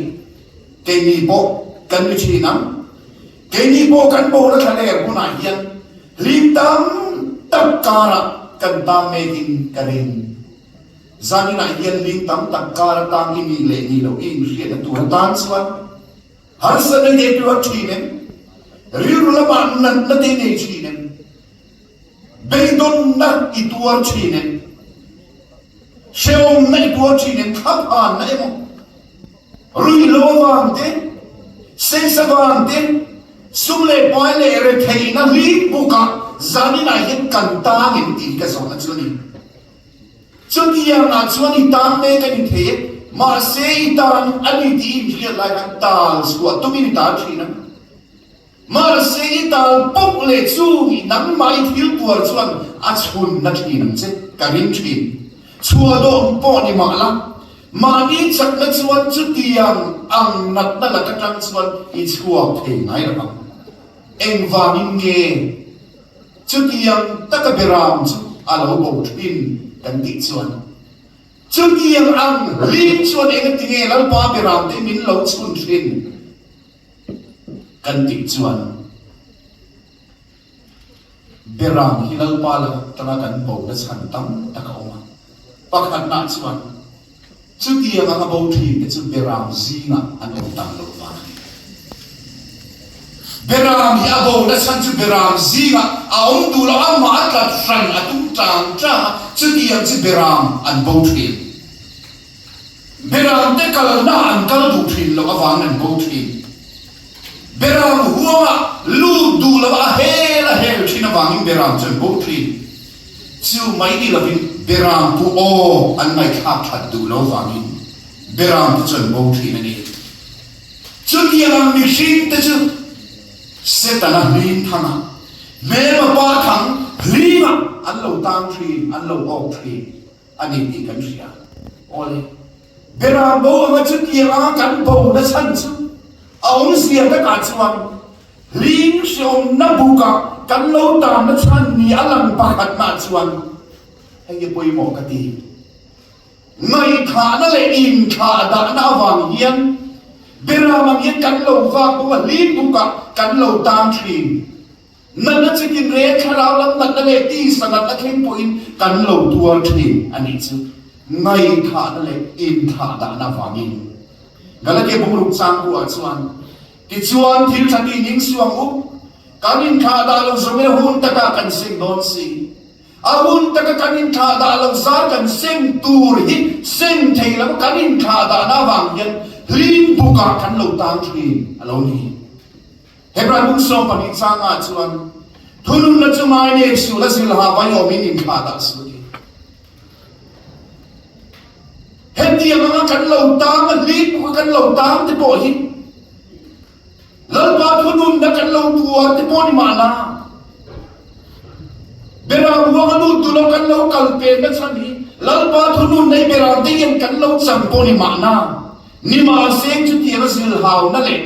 Keini pawh kan ni thin ang. Keini pawh kan bona thlaler hunah hian hlim tam tak karah kan tang mekin ka ring. Zaninah hian hlim tam tak kar atang i nih leh nih loh i inhriatna tur atan chuan Harsatna te tuar thin em? Rilru lamah natna te nei thin em? Beidawnna i tuar thin em? Hrehawmna i tuar thin em? Thlaphanna emaw, ruihhlo avang te, seisa vang te, sum leh pai leh retheihna hlim bukah zaninah hian kan tang em tih hi ka zawhna chu a ni. Chutiangah chuan i tan mek a ni thei e, mahse i tan a ni tih i inhriat lai khan tal chhuah tumin i tal thin a. Mahse i tal pawk leh chung i nangmah i thil tuar chuan a chhun na thin ang che, ka ring thin. Chhuah dawm pawh ni mah la, mahni chakna chuan chutiang ang natna lak atang chuan i chhuak thei ngai lo ang. Engvangin nge? Chutiang taka beram chu a lo bo thin kan tih chuan chutiang ang hlim chuan engati nge Lalpa beram te min lo chhun thin kan tih chuan beram hi Lalpa lak atanga kan bo na chhan tam tak a awm a. Pakhatnah chuan Chutiang anga bo ṭhin te chu Beram zingah an awm tam loh vang a ni. Beram hi a bo nachhan chu Beram zingah a awm duh lo, amah a tlat hran a tum ṭang ṭang a, chutiang chu Beram an bo ṭhin. Beram te kalna an kal duh ṭhin loh avangin an bo ṭhin. Beram huangah lut duh lova a hel a hel thin avangin beram chu an bo thin. Chu mai ni lovin beram pu aw an ngaihthlak that duh lo vangin beram te chu an bo thin a ni. Chutiang ang mihring te chu Setana hlim thanga hmelma pa thang hlimah an lo tang thin, an lo awk thin a ni tih kan hria. Awle, beram bo anga chutiang anga kan bo na chhan chu a awmzia takah chuan hling hreawmna bukah kan lo tan na chhan ni a lang pakhatnaah chuan hei hi pawimawh ka ti. Ngaihthahna leh inthlahdahna avang hian beram ang hian kan lo vak bawk a, hlim bukah kan lo tan thin. Natna chitin reng thlarau lam natna leh tisa natna thleng pawhin kan lo tuar thin a nih chu. Ngaihthahna leh inthlahdahna avangin. Galatia bungruk changkuah chuan, Tichuan thil tha tih ning suang u, kan inthlahdah lo zawng in a hun takah kan seng dawn si. A hun taka kan inthlahdah lo zar kan seng tur hi seng thei lo kan inthlahdahna avang hian hlim bukah kan lo tang thin a lo ni. Hebrai bung 12 changah chuan thununna chu ngai nek suh la zilha vai awmin inthlahdah suh a ti. Hetiang anga kan lo tang a hlim buka kan lo tang te pawh hi Lalpa thununna kan lo tuar te pawh ni mahna, Beram ruang a lut duh lo kan lo kal penna chhan hi Lalpa thununna i beram te hian kan lo chang pawh ni mahna, nimahseng chutiang a zilhauna leh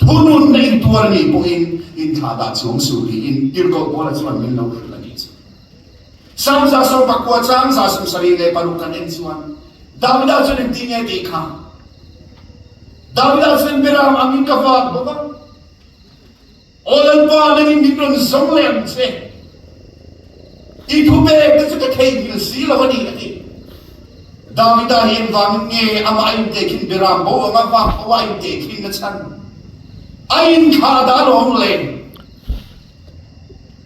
thununna i tuar anih pawhin inthlahdah chuang suh tiin Tirhkoh Paula chuan min lo hrilh a nih chu. Psalm 119 chang 76 kan en chuan Davida chuan engtin nge tih kha? Davida chuan beram angin ka vak bawk a, Aw Lalpa, nangin min rawn zawng leh ang che. I thupek te chu ka theihnghilh si lo a ni, a ti. Davida hi engvangin nge amah a intehkhin beram bo anga vak ho a intehkhin na chhan? A inthlah dah lawm le.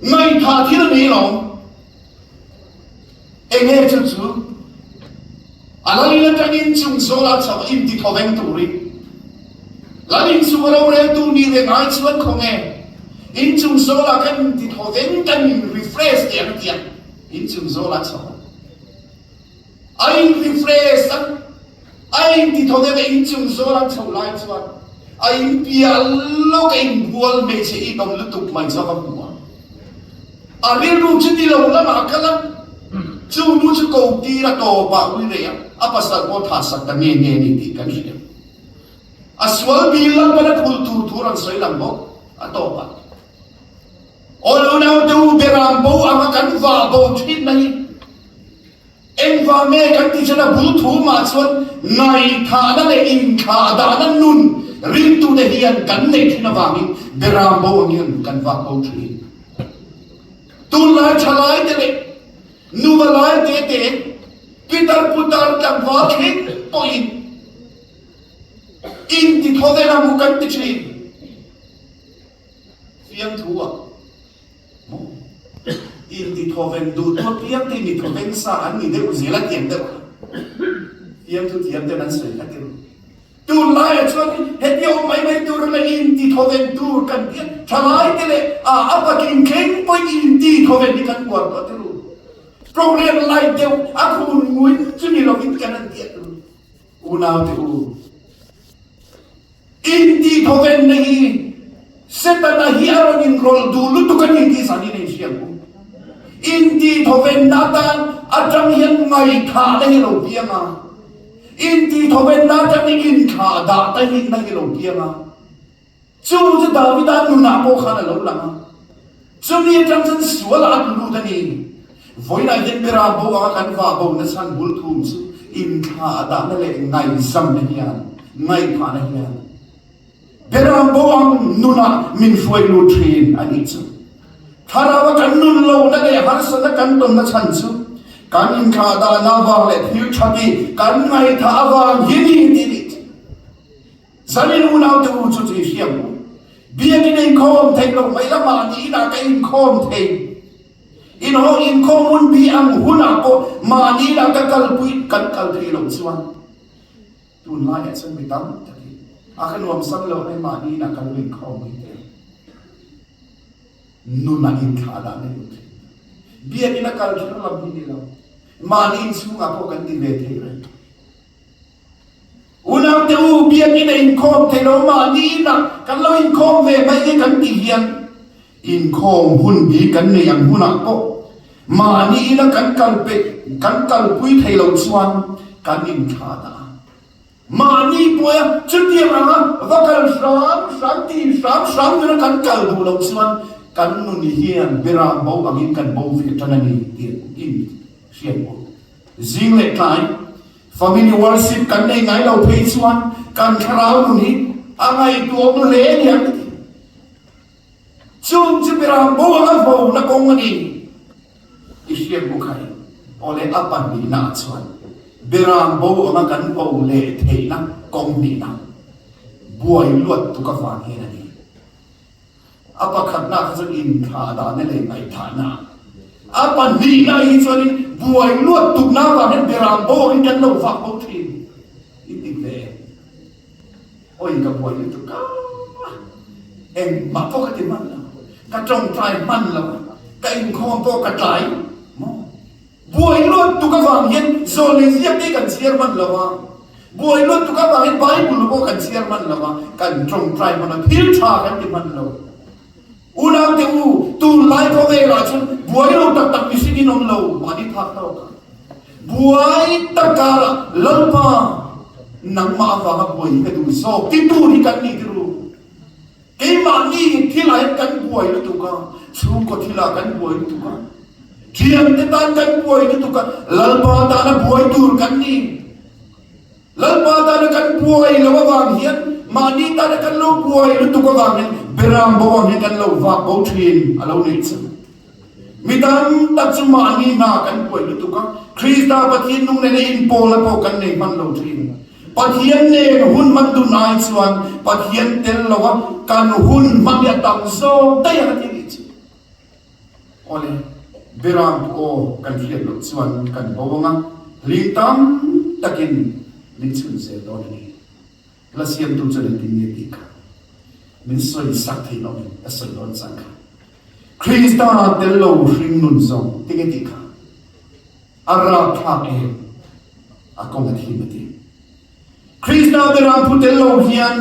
Ngaihthah thil a ni lawm. Enge chu chu? A lalin atangin chung zawlah chauh inti thawveng turin lal inchung a roreltu ni reng ai chuan khawnge inchung zawlah kan inti thawveng kan in refresh teh ang tiang inchung zawlah chauh a in refresh a A intithawk emaw inchung zawl an chhoh lai chuan a inpial lawk a inbual hmeichhe itawm lutuk mai chu a va hmu a. A rilru chu ni lo lamah a kal a, chu nu chu ko tir a tawpah ui rei a, a pasal pawh tha sak ta nge nge a ni tih kan hria. A sual bil lampan a khulh tur thu rawn sawi lang bawk a tawpah. Aw lo naute u beram bo anga kan vah bo thin na hi. Engvang nge kan tih chuan a bul thu mah chuan ngaihthahna leh inthlahdahna nun ringtute hian kan neih thin avangin beram bo ang hian kan vak bo thin. Tunlai thalaite leh nuva lai te te pitar putar tlangval thleng pawhin intithawvel ang u kan ti thin. Fiamthu ah. Maw? Intithawven duh tu apiang te mi thawveng sa an ni deuh zel a tiang deuh kha. Fiamthu thiam ten an sawi kha tir. Tunlaiah chuan hetia awm mai mai tur leh intithawven tur kan tia thalai te leh a a patling thleng pawhin intithawven hi kan uar tawh tir u. Program lai deuh a khun ngui chu ni lovin kan an tia tir u. Unau te u. Intihthawvenna hi Setana hi a rawn inrawlh duh lutuk a ni tih zanin a inhria ang u. Intihthawvenna atan atang hian ngaihthahna hi a lo piang a, intihthawvenna atangin inthlahdah tahinna hi a lo piang a. Chu chu Davida nunah pawh khan a lo lang a, chumi atang chuan sualah a tlu lut a ni. Vawiinah hian Beram bo anga kan vah bo nachhan bul thum chu inthla a dahna leh ngaihzamna hian, ngaihphahna hian Beram bo ang nunah min hruai lut thin a nih chu. Thlarau a kan nun lohna leh harsatna kan tawnna chhan chu kan inthla dahna avang leh thil tha ti kan ngaihthah avang hi ni tih nih chu. Zanin unaute u chu chu i hriam u. Biakin a inkhawm theih loh mai la mahni inah ka inkhawm thei. Inhaw inkhawm hun bi ang hunah pawh mahni inah ka kalpui kan kal thei lo chuan tunlaiah chuan mi tam takin A ka nuamsam lo mai mahni inah kan lo inkhawm mai teh ang. Nunah inthlahdah na lut thin. Biakinn a kal kher lam hi ni lo. Mahni inchhungah pawh kan ti ve thei reng. Unaute u, biakinn a inkhawm thei lo mahni inah kan lo inkhawm ve mai e kan ti hian inkhawm hun bik kan nei ang hunah pawh mahni ina kan kal peih kan kalpui thei lo chuan kan inthlahdah a. Mahni pawia chutiang anga va kal hram hram ti hram hram nuna kan kal duh loh chuan kan nun hian beram bo angin kan bo ve tan a ni tih in hriat bawk. Zing leh tlai Family worship kan nei ngai lo phei chuan kan thlarau nun hi a ngaihtuahawm hle a ni ang ka ti. Chung chu beram bo anga vona kawng a ni. I hriat bawk hai. Awle a pahnihna ah chuan beram bo anga kan bo leh theihna kawng hnihna buai luat tuk avang hian a ni. A pakhatna kha chuan inthlahdah leh ngaihthahna. A pahnihna hi chuanin buai luat tukna avang hian beram bo hi kan lo vak bo thin. I ti ve em? Awi ka buai lutuk a, engmah pawh ka ti hman lo, ka tawngtai hman lo, ka inkhawm pawh ka tlai maw? Buai luat tuk avang hian zawlnei ziak te kan chhiar hman lo a, buai luat tuk avang hian Bible pawh kan chhiar hman lo a, kan tawngtai hman a, thil tha kan ti hman lo. Unaute u, tunlai khawvelah chuan buai lo tak tak mihring in awm lo, mahni phak tawk a. Buai tak karah Lalpa nangmah avanga buai hi ka duh zawk ti tur hi kan nih tirh u. Keimahni thilah hian kan buai lutuk a, chhungkaw thilah kan buai lutuk a, thiante tan kan buai lutuk a, Lalpa tana buai tur kan ni. Lalpa tana kan buai lo avang hian mahni tana kan lo buai lutuk avang hian beram bo ang hian kan lo vak bo thin a lo nih chu. Mi tam tak chu mahni hna kan buai lutuk a, Krista Pathian nung nena inpawlna pawh kan nei hman lo thin. Pathian nen hun hman dun ai chuan Pathian tel lova kan hun hman hi a tam zawk daih ang a ti nih chu. Awle, Beram pu aw kan hriat loh chuan kan bo ang a, hlim tam takin min chhun zel dawn a ni. La siamtu chuan engtin nge tih kha min sawi sak thei lo in ka sawi dawn chang kha. Krista tel lo hring nun zawng tinge tih kha a rapthlak em a kawng a thim a ti. Krista beram phu tel lo hian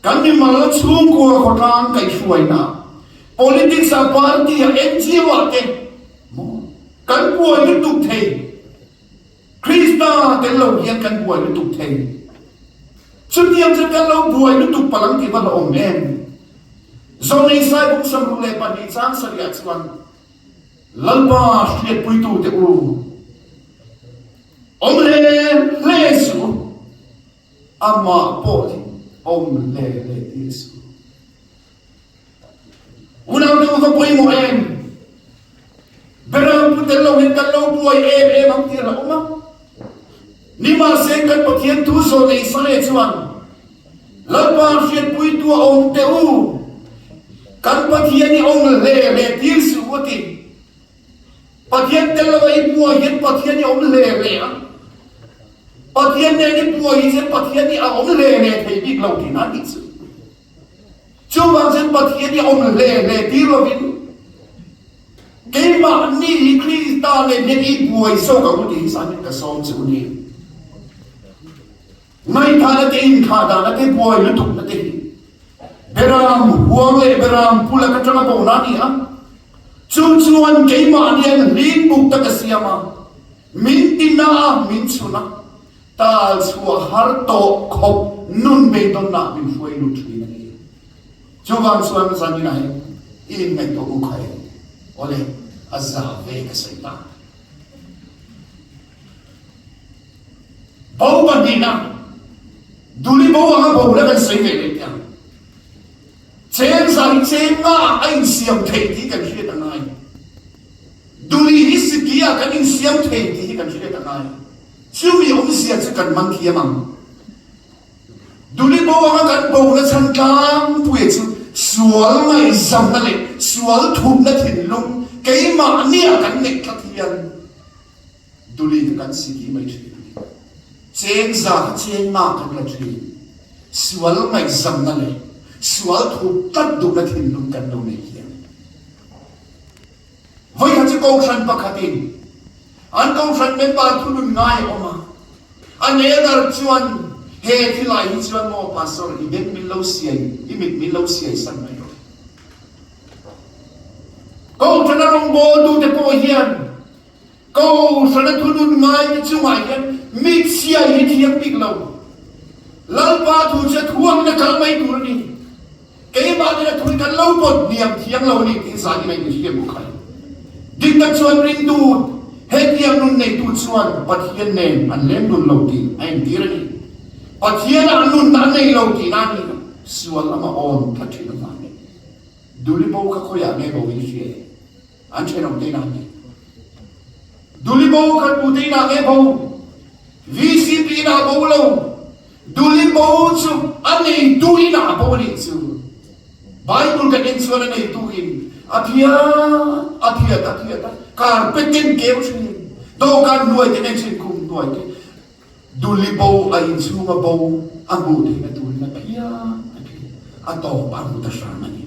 kan mimal chhungkua khawtlang kaihhruaina politics ah party ah NGO ah te maw kan buai lutuk thei. Krista tel lo hian kan buai lutuk thei. Chutiang chuan kan lo buai lutuk palang tih va la awm em? Zawnei Saibung 62 chang sarihah chuan Lalpa hriatpuitute u, awm hle hle suh u, amah pawh hi awm hle hle tir suh u. Unaute u va pawimawh em? Beram pu tel lo hian kan lo buai em em ang tih a hlauhawm a. Nimahse kan Pathian thu zawh nei Sale chuan, Lalpa hriatpuitu a awm teh u, kan Pathian i awm hle hle tir suh u a ti. Pathian tel lova i buai hian Pathian i awm hle hle a. Pathian nen i buai hi chuan Pathian i a awm hle hle thei bik lo tihna a nih chu. Chuvang chuan Pathian hi awm hle hle tir lovin keimahni hi Krista nen hian i buai zawk ang u tih hi Simon ka sawm che u ni. Ngaihthahna te inthlahdahna te buai lutukna te hi Beram huang leh Beram pul lak atanga bona a ni a. Chu chuan keimahni an hlim buk tak a siam a, min tina a, min chhun a. Tal chhuah har tawh khawp nun beidawnna min hruai lut thin a ni. Chuvang chuan zaninah hian i inngaihtuah u kha em? Awle, a za ve ka sawi ta. Bo pahnihna, Duli bo anga bo la kan sawi ve leh teh ang. Cheng za hi cheng nga ah a insiam theih tih kan hriat a ngai. Duli hi siki ah kan insiam thei tih hi kan hriat a ngai. Chumi awmzia chu kan man thiam ang. Duli bo anga kan bona chhan tlangpuia chu sual ngaihzamna leh sual thupna thinlung keimahnia kan neih tlat hian duli kha kan siki mai thin a ni. Cheng za kha cheng nga kan la thin. Sual ngaihzamna leh sual thup tlat duhna thinlung kan lo nei hian. Vawikhat chu Kohhran pakhatin an Kohhran member thunun ngai a awm a, an elder chuan he thilai hi chuan maw Pastor i beng min lo siai, i mit min lo siai san mai rawh. Kohhrana rawngbawltute pawh hian Kohhrana thunun ngaite chungah hian mit siai hi thiam bik lo. Lalpa thu chu a thuangin a kal mai tur a ni. Keimahni a thui kan lo pawt hniam thiang lo a ni tih zan in a inhriat bawk hai. Dik tak chuan ringtu hetiang nun neitu chuan Pathian nen an leng dun lo tih a entir a ni. Pathian ah nunna a nei lo tihna a ni. Sual lama awn tha thin avangin Duli bo kha khawiah nge bo in hria e? An thenawm te inah nge? Duli bo kha tute inah nge bo? VCP inah bo lo. Duli bo chu a neitu inah bo a nih chu. Bible kan en chuan a neitu in a phiat a phiat a phiat a, carpet ten keu thin, dawhkan hnuai ten en thin, khum hnuai te. Duli bo a inchhunga bo a hmuh theihna turin a phian a ti. A tawp a hmu ta hram a ni.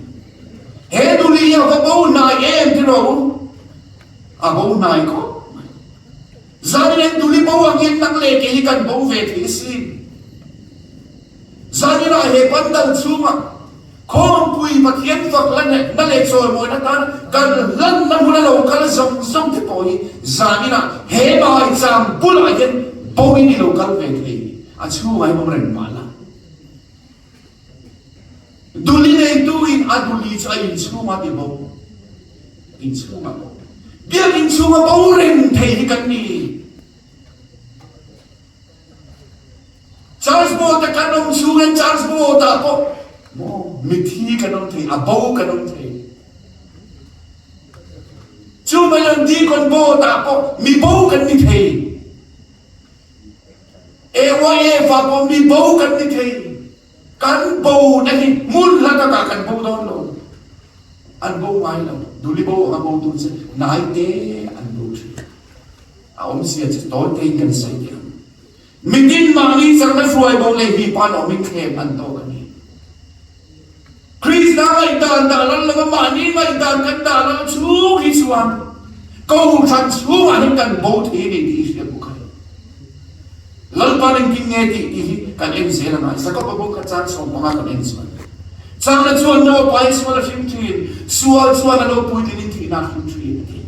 He duli hi a va bo hnai em ti rawh u? A bo hnai khawp mai. Zanin hian duli bo ang hian nang leh kei hi kan bo ve thei asin. Zaninah he pandal chhungah Khawmpui Pathian fak la na leh chawimawina tan kan hlanna hmun a lo kal zawng zawng te pawh hi zaninah he maicham bulah hian boin i lo kal ve thei a chhungah hian awm reng mah la. Duli neitu in a duli chu a inchhungah ti bo. Inchhungah bo. Biakinn chhunga bo reng thei hi kan ni. Church board a kan awm chhungin church board ah pawh maw mithi kan awm thei, a bo kan awm thei. Chu mai lo deacon board ah pawh mi bo kan ni thei. AYF ah pawh mi bo kan ni thei. Kan bo na hi hmun hla takah kan bo dawn lo. An bo ngai lo. Duli bo anga bo tu chu nai te an bo thin. A awmzia chu tawi tein kan sawi teh ang. Mitin mahni chakna hruai bo leh hi pan awmin thlem an tawk a ni. Krista ngaihdan dah lal lova mahni ngaihdan kan dah lal chhung hi chuan Kohhran chhungah hian kan bo thei a ni tih hi hriat bawk a ni. Lalpa engtin nge tih tih hi kan en zel a ngai. Jakob-a bawk kha chang 15 kan en chuan Changna chuan Naopa hi sual a hrim thin, sual chuan a lo puitlinin thihna a hrim thin a ti.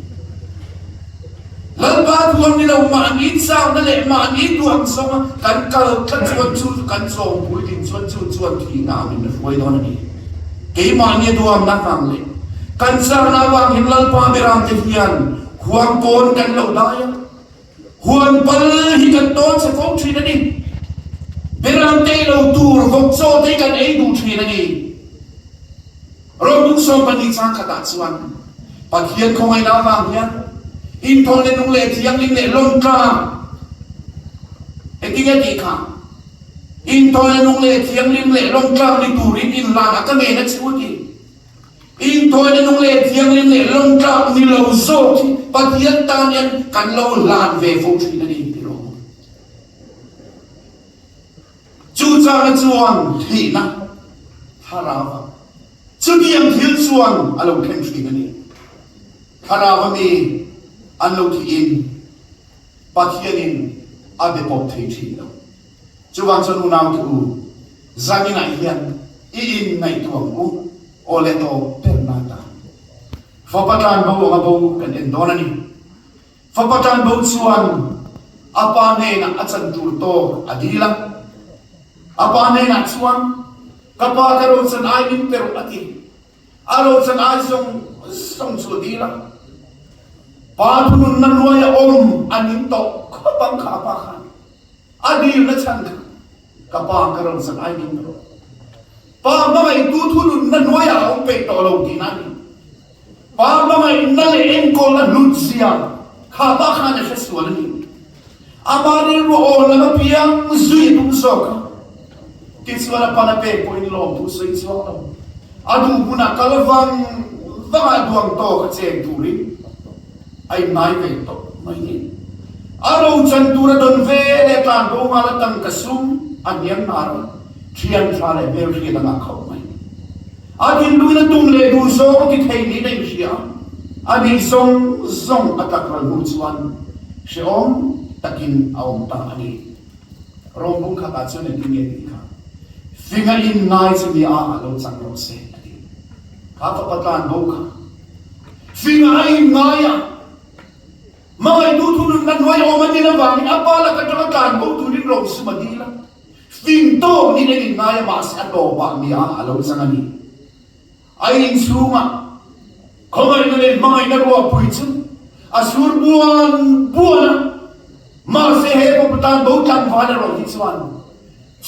Lalpa thuam ni lo mahni chakna leh mahni duang zawnga kan kal tlat chuan chu chu kan chawm puitlin chuan chu chuan thihna ah min hruai dawn a ni. Keimahni a duamna avang leh kan chakna avang hian Lalpa berangte hian huang pawn kan lo dai a. Huan pal hi kan tawn chhe fo thin a ni. Beram te lo tur vawk chaw te hi kan ei duh thin a ni. Rawng 12 chang khatah chuan Pathian khawngaihna avang hian inthawng leh nung leh thianghlim leh lawmtlang engtin nge tih kha? Inthawng leh nung leh thianghlim leh lawmtlang ni turin inhlanah ka ngen a che u a ti. Inthawina nung leh thianghlim leh lawngtlak ni lo zawk hi Pathian tan hian kan lo hlan ve fo thin a ni ti rawh. Chu changah chuan thihna thlarau chutiang thil chuan a lo thleng thin a ni. Thlarau mi an lo thihin Pathianin a be pawp thei thin lo. Chuvang chuan unaute u, zaninah hian i inngaihtuah ang u, aw le tawp ber na ta. Fapa tan bo anga bo kan en dawn a ni. Fapa tan bo chuan a pa hnenah a chan tur tawk a dil a. A pa hnenah chuan, Ka pa ka rochan ai min pe rawh a ti. A rochan ai zawng zawng chu a dil a. Pa thununna hnuaia awm a ning tawh khawp ang kha a pa khan. A dilna chhan kha ka pa ka ro zan ai ding rawh. Pa hmangaihtu thununna hnuaiah a awm peih tawh lo tihna a ni. Pa hmangaihna leh enkawlna hlut zia kha pa khan a hre sual a ni. Ama rilru awn lam apiang zui a tum zawk a. Tichuan a pan a pek pawhin lawmthu sawi chuang lo. A duh hmunah kal vang vangah duang tawk a cheng turin a inngai ve tawp mai ni. A rochan tur a dawn ve leh tlan bo nghal a tangka sum a hniam hnar a. Thian tha leh hmelhriat a ngah khawp mai. A thinlungin a tum leh duh zawng a ti thei niin a inhria a, a nih zawng zawng a tlak ral hnu chuan hrehawm takin a awm ta a ni. Rawng bung khatah chuan engtin nge tih kha finga inngai chu nia a lo chang rawh se a ti. Kha fapa tlan bo kha finga a inngai a, hmangaihtu thununna hnuai awm a nin avangin a pa lak atanga tlan bo turin rosum a dil a. Fing tawk niin an inngai a, mahse a tawpah nia a lo chang a ni. A inchhungah khawngaihna leh hmangaihna ruahpui chu a sur buan buan a, mahse he fapa tan bo tlangval erawh hi chuan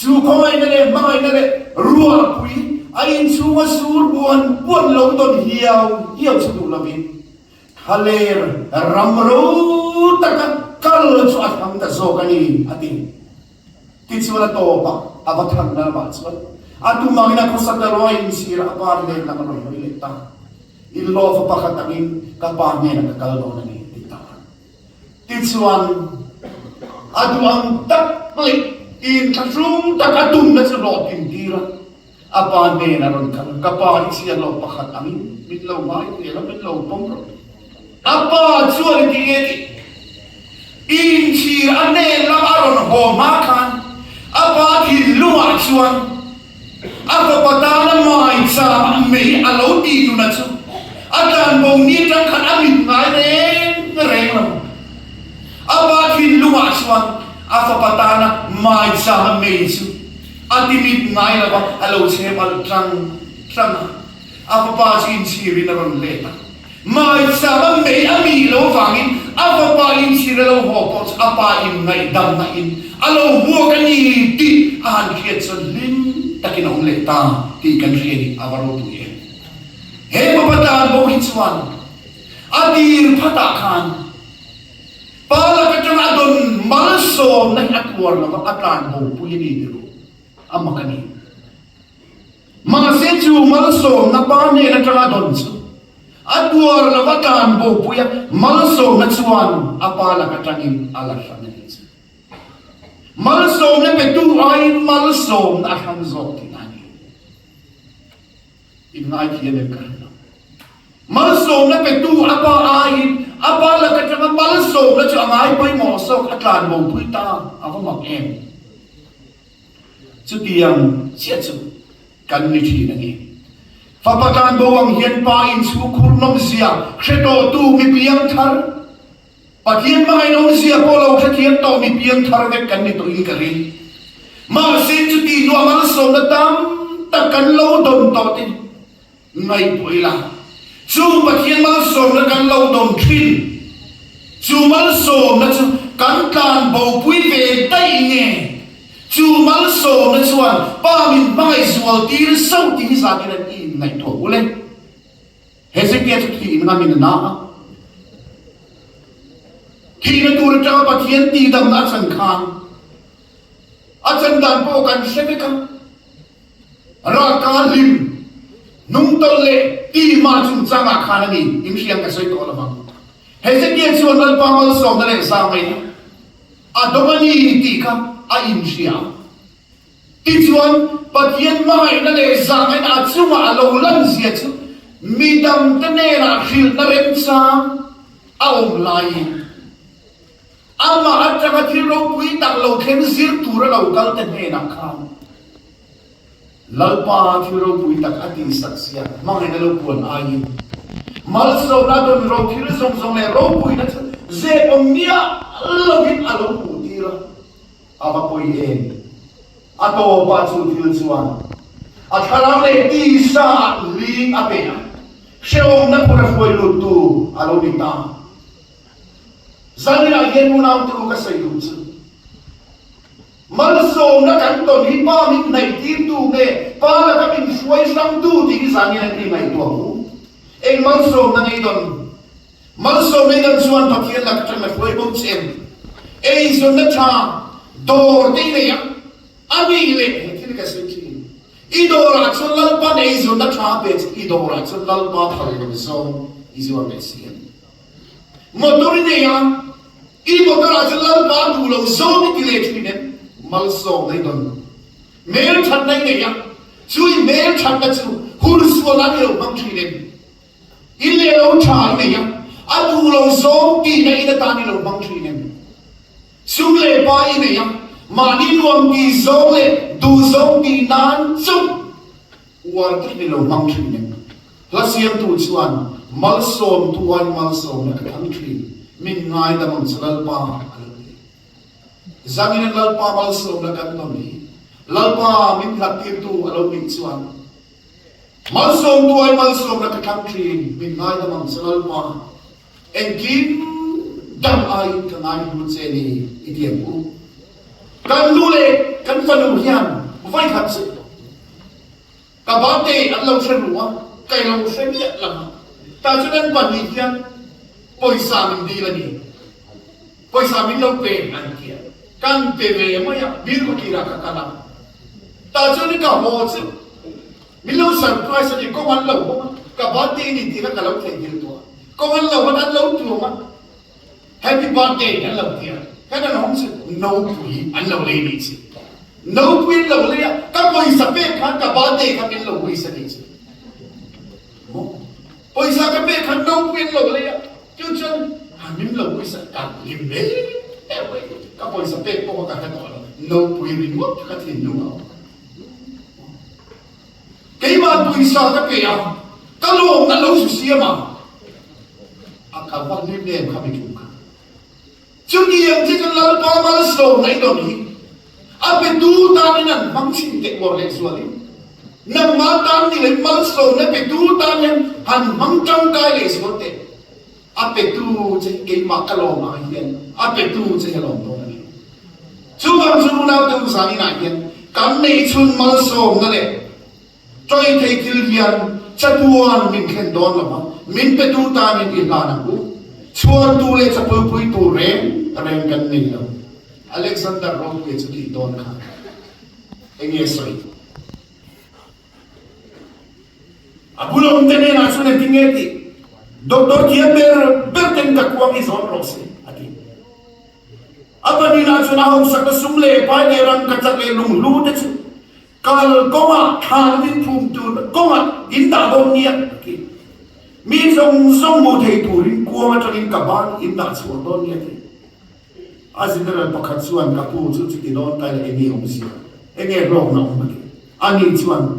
chu khawngaihna leh hmangaihna leh ruahpui a inchhunga sur buan buan lo dawn hiau hiau chu duh lovin Thlaler ram ro taka kal chu a thlang ta zawk a ni, a ti. Tichuan a tawpah a va thlang lamah chuan a tum angin a khawsa ta lo a, inchhir a pa hnen lam a rawn hawi leh ta. Inlawfa pakhat angin ka pa hnenah ka kal dawn a ni, a ti ta. Tichuan a duh ang tak leh inthlahrung tak a tumna chu hlawhtlin tir a. A pa hnenah rawn kal, Ka pa i chhiat loh pakhat angin min lo ngai ve la, min lo pawm rawh. A pa chuan i ti nge tih? Inchhir a hnen lam a rawn haw hma khan a pa thinlungah chuan a fapa tana maicham mei a lo tih nuna chu a tlanbo ni atang khan a mit ngai reng reng lo. A pa thinlungah chuan a fapa tana maicham mei chu A ti mit ngai lo va, a lo chhem alh tlang tlang a. A fapa chu inchhirin a rawn let a. Maisam a mei a mih lo vangin a fapa inchhir a lo haw pawh chu a pa in ngaihdamna in a lo hmuak a ni tih a han hriat chuan hlim takin a awm leh ta tih kan hria ni, a va ropui em. He fapa tan bo hi chuan a tir phatah khan Pa lak atanga a dawn malsawmna hi a tuar lo va, a tlan bopui a ni ti ru. A mak a ni. Mahse chu malsawmna pa hnen atanga a dawn chu a tuar lo va, tlan bopui a, malsawmna chuan a pa lak atangin a la hran a ni chu. Malsawmna petu aiin malsawmna a hran zawk tihna a ni. Inngaithiam em ka hre lo. Malsawmna petu a pa aiin a pa lak atanga malsawmna chu a ngai pawimawh zawk a tlan bopui ta a va mak em. Chutiang chiah chu kan ni thin a ni. Fapa tlan bo ang hian pa inchhungkhur nawmzia hre tawhtu mi piang thar Pathian hmangaih awmzia pawh lo hrethiam tawh mi piangthar vek kan ni tawhin ka ring. Mahse chuti hnuah malsawmna tam tak kan lo dawn tawh te ngaihtuah ila, chu Pathian malsawmna kan lo dawn thin, chu malsawmna chu kan tlan bopui ve daih nge? Chu malsawmna chuan Pa min hmangaih zual tir sauh tih hi zan in an inngaihtuah ule. Hezekia chu thihna ngamin a na a. Thihna tur atanga Pathian tihdamna a chan khan a chan dan pawh kan hre vek a. Ralka hlim, hnungtawlh leh tihma chungchangah khan a ni, inhriam ka sawi tawh lovang. Hezekia chuan Lalpa malsawmna leh zangaihna a dawng a ni tih kha a inhria a. Tichuan, Pathian hmangaihna leh zahngaihna a chunga a lo lan zia chu mi dangte hnenah hrilhna remchang a awm laiin, amah atanga thil ropui tak lo thleng zir tura lo kalte hnenah khan Lalpa thil ropui tak a tihsak zia hmangaihna lo puan aiin malsawmna dawn ro thil zawng zawng leh ropuina chu zep awm miah lovin a lo hmuhtir a. A va pawi em? A tawpah chu thil chuan a thlarau leh tisa ah ling a pe a, hrehawmna phur a hruai luttu a lo ni ta. Zaninah hian unau tu ka sawi duh chu, malsawmna kan tawn hi Pa min hnaihtirtu nge Pa laka min hruai hrangtu tih hi zanin an ingaihtuah ang u. Eng malsawmna ngei dawn? Malsawm ei dan chuan Pathian lak atang a hruai bo che em? Eizawnna tha dawr te i nei a, a nih leh he thil ka sawi thin. I dawrah chuan Lalpa'n eizawnna tha a pe che, i dawrah chuan Lalpa phal lo zawng i zuar leh si em? Motor i nei a, i motor ah chuan Lalpa duh lo zawng i ti leh thin em? Malsawm ei dawn. Hmelthatna i nei a, chu i hmelthatna chu hursual nan i lo hmang thin em? In leh lo tha i nei a, a duh lo zawng tihna in atan i lo hmang thin em? Sum leh pa i nei a, mahni nuam ti zawng leh duh zawng tih nan chauh uar tak i lo hmang thin em? Hla siamtu chuan, Malsawmtu aiin malsawmna ka thlang thin, min ngaidam ang che Lalpa, a lo ti. Zangin Lalpa malsawmna kan tawn hi Lalpa min hlattirtu a lo nih chuan, Malsawmtu ai malsawmna ka thlang thin, min ngaidam ang che Lalpa, engkim dang aiin ka ngaihlu che ni i ti ang u. Kan nu leh kan fanu hian vawikhat chu ka birthday an lo hre ru a, ka i lo hre miah lang a, tah chuan an pahnih hian pawisa min dil a ni. Pawisa min lo pe an ti a, kan pe ve mai a, Birkawtirah ka kal a, tah chuan ka haw chu min lo surprise a ni, kawng an lo hawng a, ka birthday a ni tih kha ka lo theihnghilh tawh a, kawng an lo hawn an lo tuam a, happy birthday an lo ti a, kan an hawng chu nopui an lo lei nih chi, nopui an lo lei a, ka pawisa pek khan ka birthday kha min lo wish a nih chi. Maw? Pawisa ka pek khan nopui an lo lei a, chu chuan min lo pawisa ka hlim em em mai. Ka pawisa pek pawh kha ka hre tawh lo, nopui ringawt kha ka thinlung a awm. Keimah pawisa ka pe a, ka lawmna lo zu siam a, a ka va hlim em kha mitlung kha. Chutiang che chuan Lalpa malsawmna i dawn hi a petu tanin an hmang thin teh uar lehzualin nangmah tan ni loin malsawmna petu tan hian han hmang tangkai lehzual teh. A petu che hi keimah ka lawm ang hian a petu che hi a lawm dawn a ni. Chuvang chu unaute u zaninah hian kan neihchhun malsawmna leh Ṭawih thei thil hian chatuan min thlen dawn lo va, min petu tanin i hlan ang u. Chhuantu leh chapulpuitu reng reng kan nei lo. Alexander Ropuia chu tih dawn kha enge sawi? A bul awmte hnenah chuan engtin nge tih? Doctor thiam ber ber ten ka kuang hi zawn rawh se, a ti. A pahnihna chuan a hausakna sum leh pai leh rangkachak leh lunghlu te chu Kal kawngah thlan in phum tur kawngah in dah dawn nia a ti. Mi zawng zawng hmuh thei turin kuang atangin ka ban in dah chhuah dawn nia a ti. A general pakhat chuan ka pu chu chuti dawn ta ila enge awmzia, enge hlawkna awm a ti. Ani chuan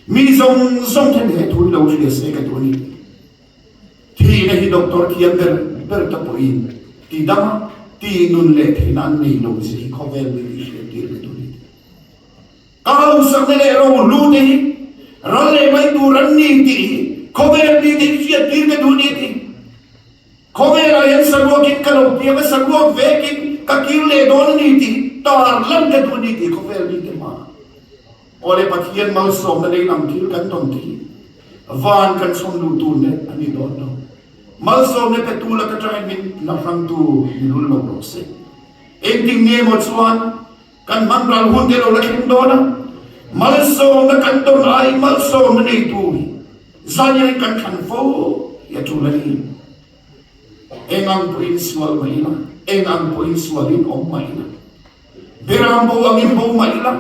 mi zawng zawng then he thu hi lo hria se ka duh a ni. Thihna hi doctor thiam ber ber te pawhin ti dam a, ti nun leh theihna an nei lo zia hi khawvel mi tih hriat tir ka duh a ni. Ka hausakna leh rohlu te hi ral leh mai tur an ni tih hi khawvel mi te hi hriat tir ka duh ni a ti. Khawvelah hian saruakin ka lo piang a, saruak vekin ka kir leh dawn a ni tih hi tar lan ka duh a ni tih khawvel mi te hmaah Awle Pathian malsawmna lei lam thil kan tawn te hi van kan chhawm luh tur leh a ni dawn lo. Malsawmna petu laka tangin min la hrangtu ni lul lo rawh se. Engtin nge maw chuan Kan hman ral hun te lo la thleng dawn a, malsawmna kan tawn aiin malsawmna neitu hi zaniain kan thlan fo hi a tul a ni. Eng ang pawhin sual mah ila, eng ang pawhin sualin awm mah ila, beram bo angin bo mah ila,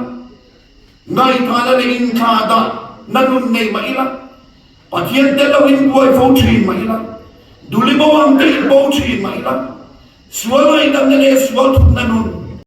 ngaihthahna leh inthlahdah na nun nei mah ila, Pathian tel loin buai fo thin mah ila, duli bo ang tein bo thin mah ila, sual ngaihdamna leh sual thupna nun.